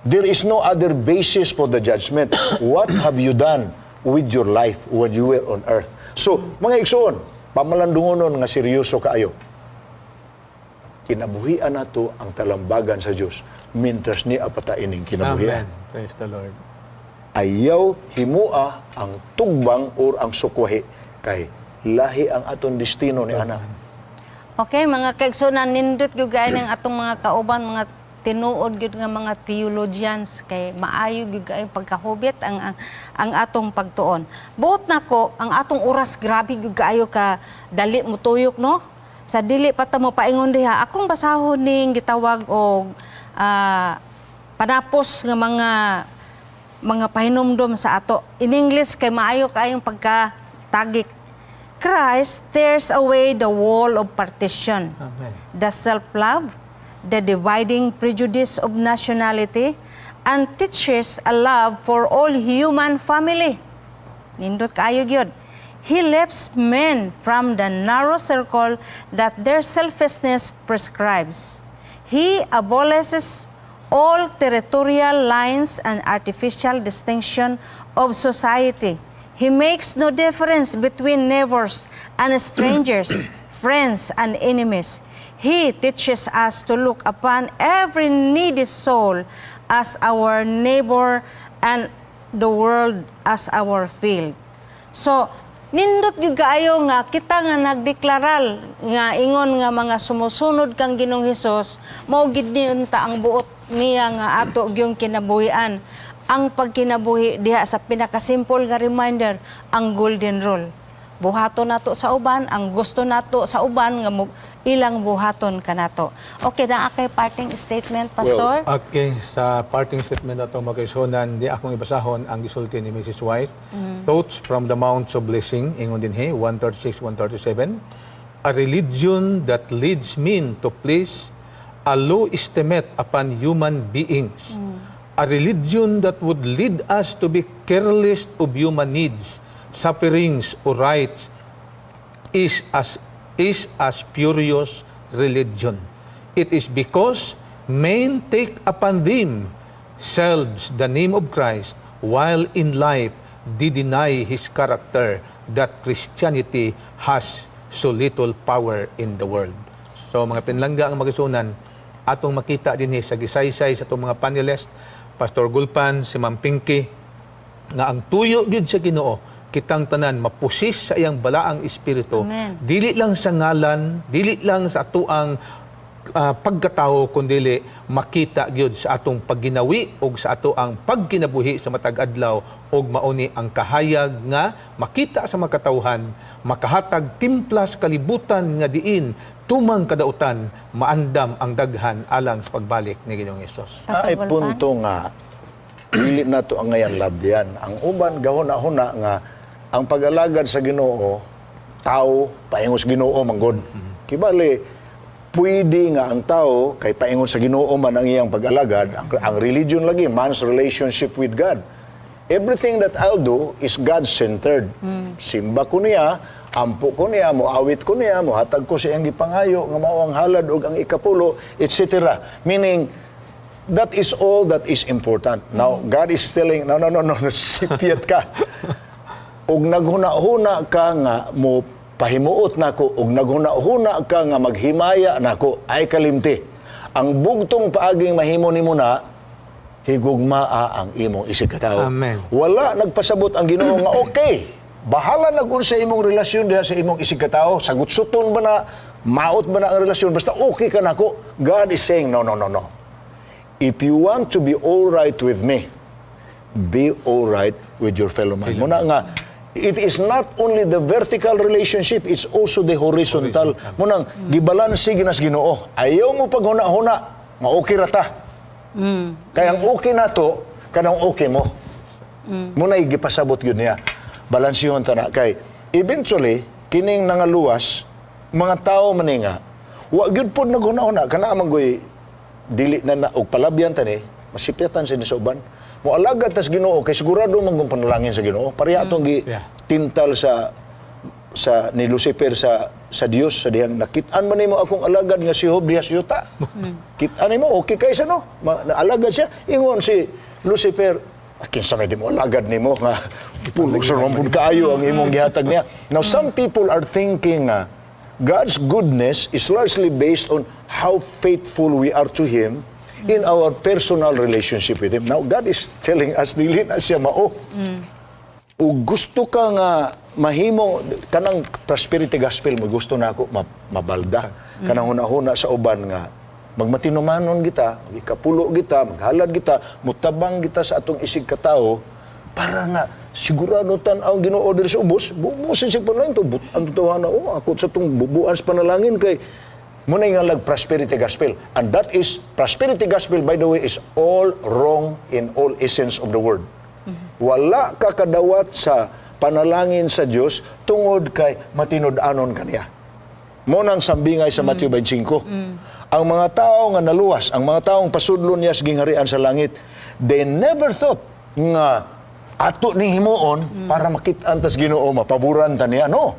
[SPEAKER 3] There is no other basis for the judgment. What have you done with your life when you were on earth? So, mga igsoon, pamalandungonon nga seryoso kaayo. Kinabuhian nato ang talambagan sa Dios mintras nia pa ta ining kinabuhian.
[SPEAKER 2] Amen. Praise the Lord.
[SPEAKER 3] Ayaw himua ang tugbang or ang sukwahi kay lahi ang aton destino ni ana.
[SPEAKER 1] Okay, mga kaigsunan, nindot gyud kaayo ng atong mga kauban, mga tinuod gyud nga mga theologians kay maayo gyud kaayo pagkahubit ang atong pagtuon. Buot nako ang atong oras, grabe gyud kaayo ka dali mo tuyok, no? Sa dili pa ta mo paingon diha, akong basahon ning gitawag og panapos nga mga pahinumdom sa ato. In English kay maayo kaayong pagkatagik. Christ tears away the wall of partition,
[SPEAKER 2] Amen.
[SPEAKER 1] The self-love, the dividing prejudice of nationality, and teaches a love for all human family. Nindot kaayo gyud. He lifts men from the narrow circle that their selfishness prescribes. He abolishes all territorial lines and artificial distinction of society. He makes no difference between neighbors and strangers, friends and enemies. He teaches us to look upon every needy soul as our neighbor and the world as our field. So, Nindot gyud kaayo nga kita nga nagdeklarar nga ingon nga mga sumusunod kang Ginoong Hesus, mao gid ni unta ang buot niya nga ato gyung kinabuhian. Ang pagkinabuhi diha sa pinakasimple nga reminder, ang golden rule. Buhaton nato sa uban ang gusto nato sa uban nga ilang buhaton kanato. Okay na kay parting statement, Pastor?
[SPEAKER 2] Okay, sa parting statement na ito, mga kaigsuonan, di akong ibasahon ang gisulti ni Mrs. White. Thoughts from the Mounts of Blessing, ingon dinhi, 136, 137. "A religion that leads men to place a low estimate upon human beings. A religion that would lead us to be careless of human needs, sufferings, or rights is a spurious religion. It is because men take upon themselves the name of Christ while in life they deny his character that Christianity has so little power in the world." So mga pinlangga ang magisunan, atong makita dinhi sa gisaysay sa atong mga panelist, Pastor Gulpan, si Ma'am Pinky, nga ang tuyo gyud sa Ginoo, kitang tanan mapusis sa iyang balaang espiritu,
[SPEAKER 1] Amen.
[SPEAKER 2] Dili lang sa ngalan, dili lang sa atuang pagkatao, kundili makita gyud sa atong pagginawi ug sa atoang pagkinabuhi sa matag adlaw, ug mauni ang kahayag nga makita sa makatawhan, makahatag timpla sa kalibutan nga diin tumang kadautan maandam ang daghan alang sa pagbalik ni Ginoong Hesus.
[SPEAKER 1] Pastor
[SPEAKER 3] Ay
[SPEAKER 1] Gulpan?
[SPEAKER 3] Punto nga dili na to ang ngayan labyan. Ang uban gahuna-huna nga ang pag-alagad sa Ginoo tao paingon sa Ginoo manggod. Kibali pwede nga ang tao kay paingon sa Ginoo man ang iyang pag-alagad, ang religion lagi man's relationship with God. Everything that I'll do is God-centered. Simba ko niya, ampo ko niya, moawit ko niya, mohatag ko sa iyang gipangayo nga mao ang halad ug ang ikapulo, etc. Meaning, that is all that is important. Now, God is telling, "No, no, no, no, sipyat ka. Ug naghuna-huna ka nga mo pahimuot nako, ug naghuna-huna ka nga maghimaya nako, ay kalimti. Ang bugtong paaging mahimo nimo na, higugmaa ang imong isig katao."
[SPEAKER 2] Amen.
[SPEAKER 3] Wala nagpasabot ang Ginoo nga okay. Bahala nag unsa imong relasyon diha sa imong isig katao, sagot-suton ba na, maot ba na ang relasyon, basta okay ka nako. God is saying, "No, no, no, no. If you want to be all right with me, be all right with your fellow man." Muna nga, it is not only the vertical relationship, it's also the horizontal. Munang, gibalanse ginas Ginoo. Ayaw mo paghuna-huna, nga okay ra ta. Kaya ang okay na to, kanang okay mo. Muna gipasabot yun niya. Balansihon ta na. Kay, eventually, kining nangaluwas, mga tao maninga, wa gyud pod naghuna-huna, kana man goy dili na na og palabyan tani, masipyatan sa sa uban. Mo alagad tas Ginoo kay sigurado man kung panalangin sa Ginoo. Pareha atong gi tintal sa ni Lucifer sa Dios sa dihang nakit-an man nimo akong alagad nga si Job diha sa yuta. Kit-an nimo okay kay sa no. Naalagad siya. Ingon si Lucifer, "Ah, kinsa may di mo alagad nimo nga pulong sa man pud kaayo ang imong gihatag niya?" Now, some people are thinking God's goodness is largely based on how faithful we are to Him in our personal relationship with Him. Now, God is telling us, dili na siya mao. O gusto ka nga mahimo kanang prosperity gospel mo, gusto na ako mabalda kanang hunahuna sa uban nga magmatinumanon kita, ikapulo kita, maghalad kita, mutabang kita sa atong isig katao para nga sigurado tan-aw Ginoo diri sa ubos, bubusin siya panalangin to ang totohanan, oh, ako sa tong bubuan sa panalangin kay muna nga lag prosperity gospel. And that is prosperity gospel, by the way, is all wrong in all essence of the word. Wala ka kadawat sa panalangin sa Dios tungod kay matinud-anon kaniya. Mo nang sambingay sa Matthew 25. Ang mga tao nga naluwas, ang mga taong pasudlon niya sa gingharian sa langit, they never thought nga ato ning himuon para makit-an tas Ginoo, mapaboran ta niya. No.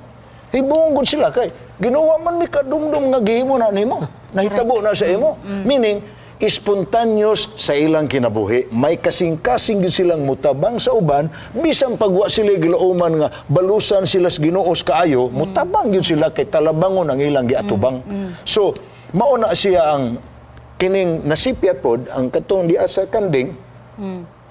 [SPEAKER 3] Hibungod sila kay Ginoo man mi kadumdum nga gihimo na nimo. Nahitabo na sa imo. Meaning, spontaneous sa ilang kinabuhi. May kasing-kasing gyud silang mutabang sa uban, bisan pagwa sila gilauman nga balusan sila sa Ginoo kaayo, mutabang gyud sila kay talabangon ang ilang giatubang. So, mao na siya ang kining nasipyat pod ang katong di asa kanding.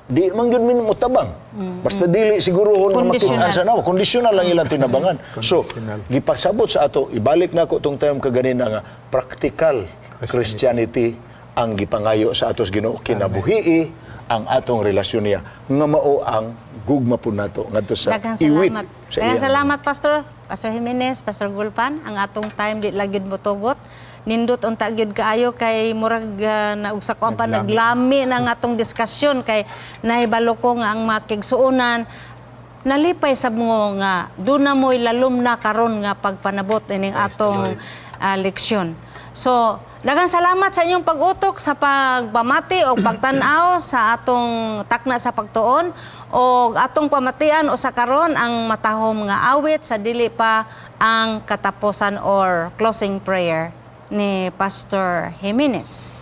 [SPEAKER 3] Di man gyud min motabang. Basta dili sigurohon nga
[SPEAKER 1] Conditional.
[SPEAKER 3] makit-an sa nawa. Conditional lang ilang tinabangan. So, gipasabot sa ato, ibalik nako tong term kaganina nga practical Christianity ang gipangayo sa atos Ginoo, kinabuhii ang atong relasyon niya nga mao ang gugma pud nato ngadto sa
[SPEAKER 1] Daghang
[SPEAKER 3] iwit
[SPEAKER 1] salamat.
[SPEAKER 3] sa
[SPEAKER 1] Daghang
[SPEAKER 3] iyang
[SPEAKER 1] salamat, Pastor. Pastor Jimenez, Pastor Gulpan, ang atong time di lang gyud motugot. Nindot unta gyud kaayo kay murag naugsa ko ang pa naglami na ang atong diskusyon kay nahibalo ko nga ang mga kigsuonan nalipay sa mo nga doon na mo'y lalom na karon nga pagpanabot ining atong leksyon. So, daghang salamat sa inyong pag-utok sa pagpamati o pagtan-aw sa atong takna sa pagtuon o atong pamatian o sa karon ang matahom nga awit sa dili pa ang katapusan or closing prayer ni Pastor Jimenez.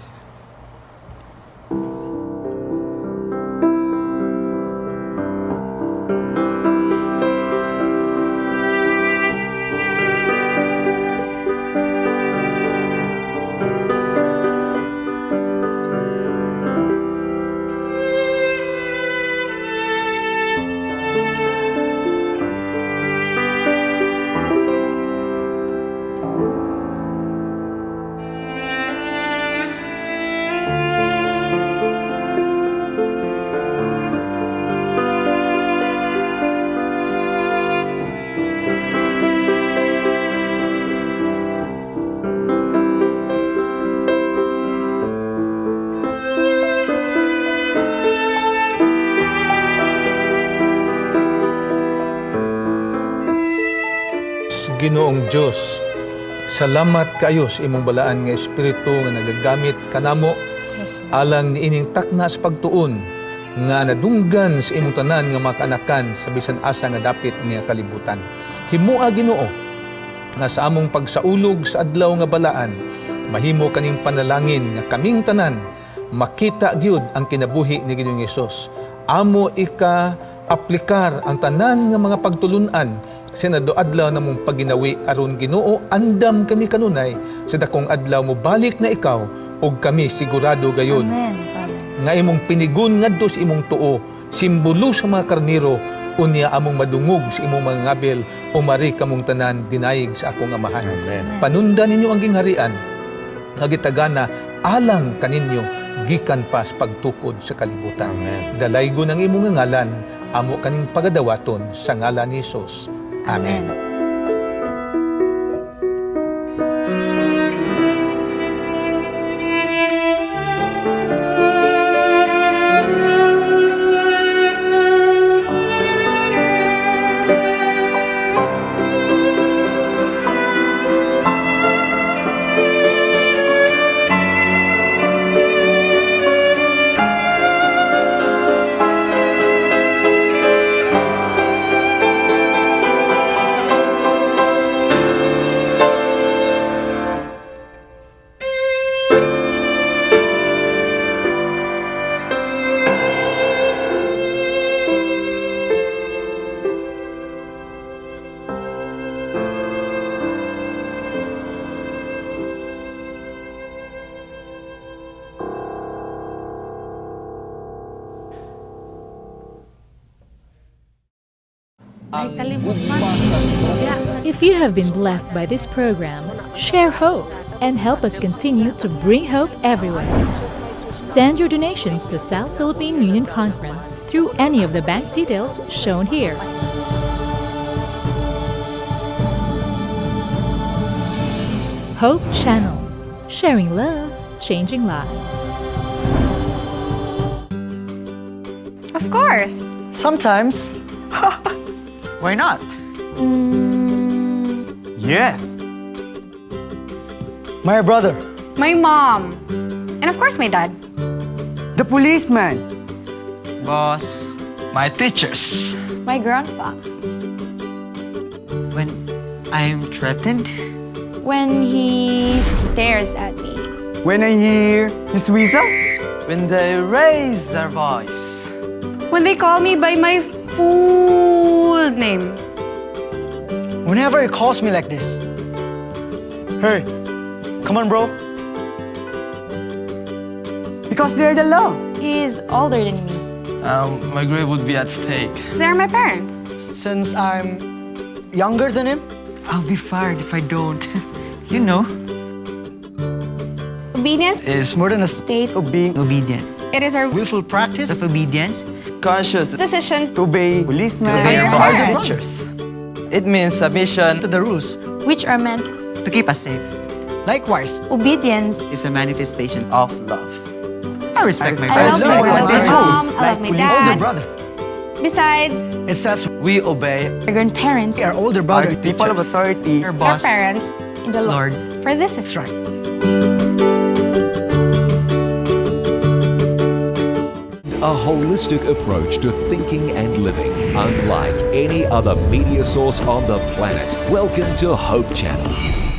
[SPEAKER 2] Ginoong Dios, salamat kaayo sa imong balaan nga espiritu nga nagagamit kanamo
[SPEAKER 1] Yes, Lord.
[SPEAKER 2] alang niining takna sa pagtuon nga nadunggan sa imong tanan nga mga kaanakan sa bisan asa nga dapit nga kalibutan. Himua, Ginoo, nga sa among pagsaulog sa adlaw nga balaan, mahimo kaning panalangin nga kaming tanan makita gyud ang kinabuhi ni Ginoong Hesus. Amo ika aplikar ang tanan nga mga pagtulunan sa adlaw namong pagginawi aron, Ginoo, andam kami kanunay sa dakong adlaw mo balik na ikaw ug kami sigurado gayud
[SPEAKER 1] Amen, Father.
[SPEAKER 2] Nga imong pinigon ngadto sa imong tuo, simbolo sa mga karniro. Unya among madungog sa imong mga ngabil, "Umari kamong tanan dinayig sa akong Amahan."
[SPEAKER 3] Amen.
[SPEAKER 2] Panundan ninyo ang gingharian nga gitagana alang kaninyo gikan pa sa pagtukod sa kalibutan.
[SPEAKER 3] Amen.
[SPEAKER 2] Dalaygon ang imong ngalan, amo kaning pagadawaton sa ngalan ni Hesus. Amen.
[SPEAKER 1] Amen. Ay, kalimot man. Yeah.
[SPEAKER 5] If you have been blessed by this program, share hope and help us continue to bring hope everywhere. Send your donations to South Philippine Union Conference through any of the bank details shown here. Hope Channel, sharing love, changing lives.
[SPEAKER 6] Of course.
[SPEAKER 7] Sometimes. Why not?
[SPEAKER 8] Yes.
[SPEAKER 7] My brother,
[SPEAKER 6] My mom. And of course, my dad.
[SPEAKER 7] The policeman,
[SPEAKER 8] Boss. My teachers.
[SPEAKER 6] My grandpa.
[SPEAKER 8] When I'm threatened.
[SPEAKER 6] When he stares at me.
[SPEAKER 7] When I hear his whistle.
[SPEAKER 8] When they raise their voice.
[SPEAKER 6] When they call me by my full name.
[SPEAKER 7] Whenever he calls me like this. "Hey, come on, bro." Because they're the love.
[SPEAKER 6] He's older than me.
[SPEAKER 8] My grade would be at stake.
[SPEAKER 6] They're my parents.
[SPEAKER 7] Since I'm younger than him,
[SPEAKER 8] I'll be fired if I don't.
[SPEAKER 6] Obedience
[SPEAKER 8] Is
[SPEAKER 7] more than a
[SPEAKER 6] state
[SPEAKER 8] of being obedient.
[SPEAKER 6] It is our
[SPEAKER 7] willful practice
[SPEAKER 8] Of obedience. Conscious.
[SPEAKER 6] Decision
[SPEAKER 8] To obey policemen.
[SPEAKER 6] To obey your
[SPEAKER 8] Our
[SPEAKER 6] parents.
[SPEAKER 8] teachers. It means submission
[SPEAKER 7] to the rules.
[SPEAKER 6] Which are meant
[SPEAKER 8] to keep us safe.
[SPEAKER 7] Likewise,
[SPEAKER 6] obedience.
[SPEAKER 8] Is a manifestation of love. I respect my
[SPEAKER 6] I
[SPEAKER 8] parents.
[SPEAKER 6] love my
[SPEAKER 7] my
[SPEAKER 6] mom. I love my
[SPEAKER 7] older
[SPEAKER 6] dad.
[SPEAKER 7] Brother.
[SPEAKER 6] Besides,
[SPEAKER 7] It says
[SPEAKER 8] We obey
[SPEAKER 6] our grandparents,
[SPEAKER 7] our older brother.
[SPEAKER 8] Our people of authority, our
[SPEAKER 6] our
[SPEAKER 8] boss,
[SPEAKER 6] parents in the Lord.
[SPEAKER 8] Lord.
[SPEAKER 6] For this is
[SPEAKER 7] That's right.
[SPEAKER 4] A holistic approach to thinking and living, unlike any other media source on the planet. Welcome to Hope Channel.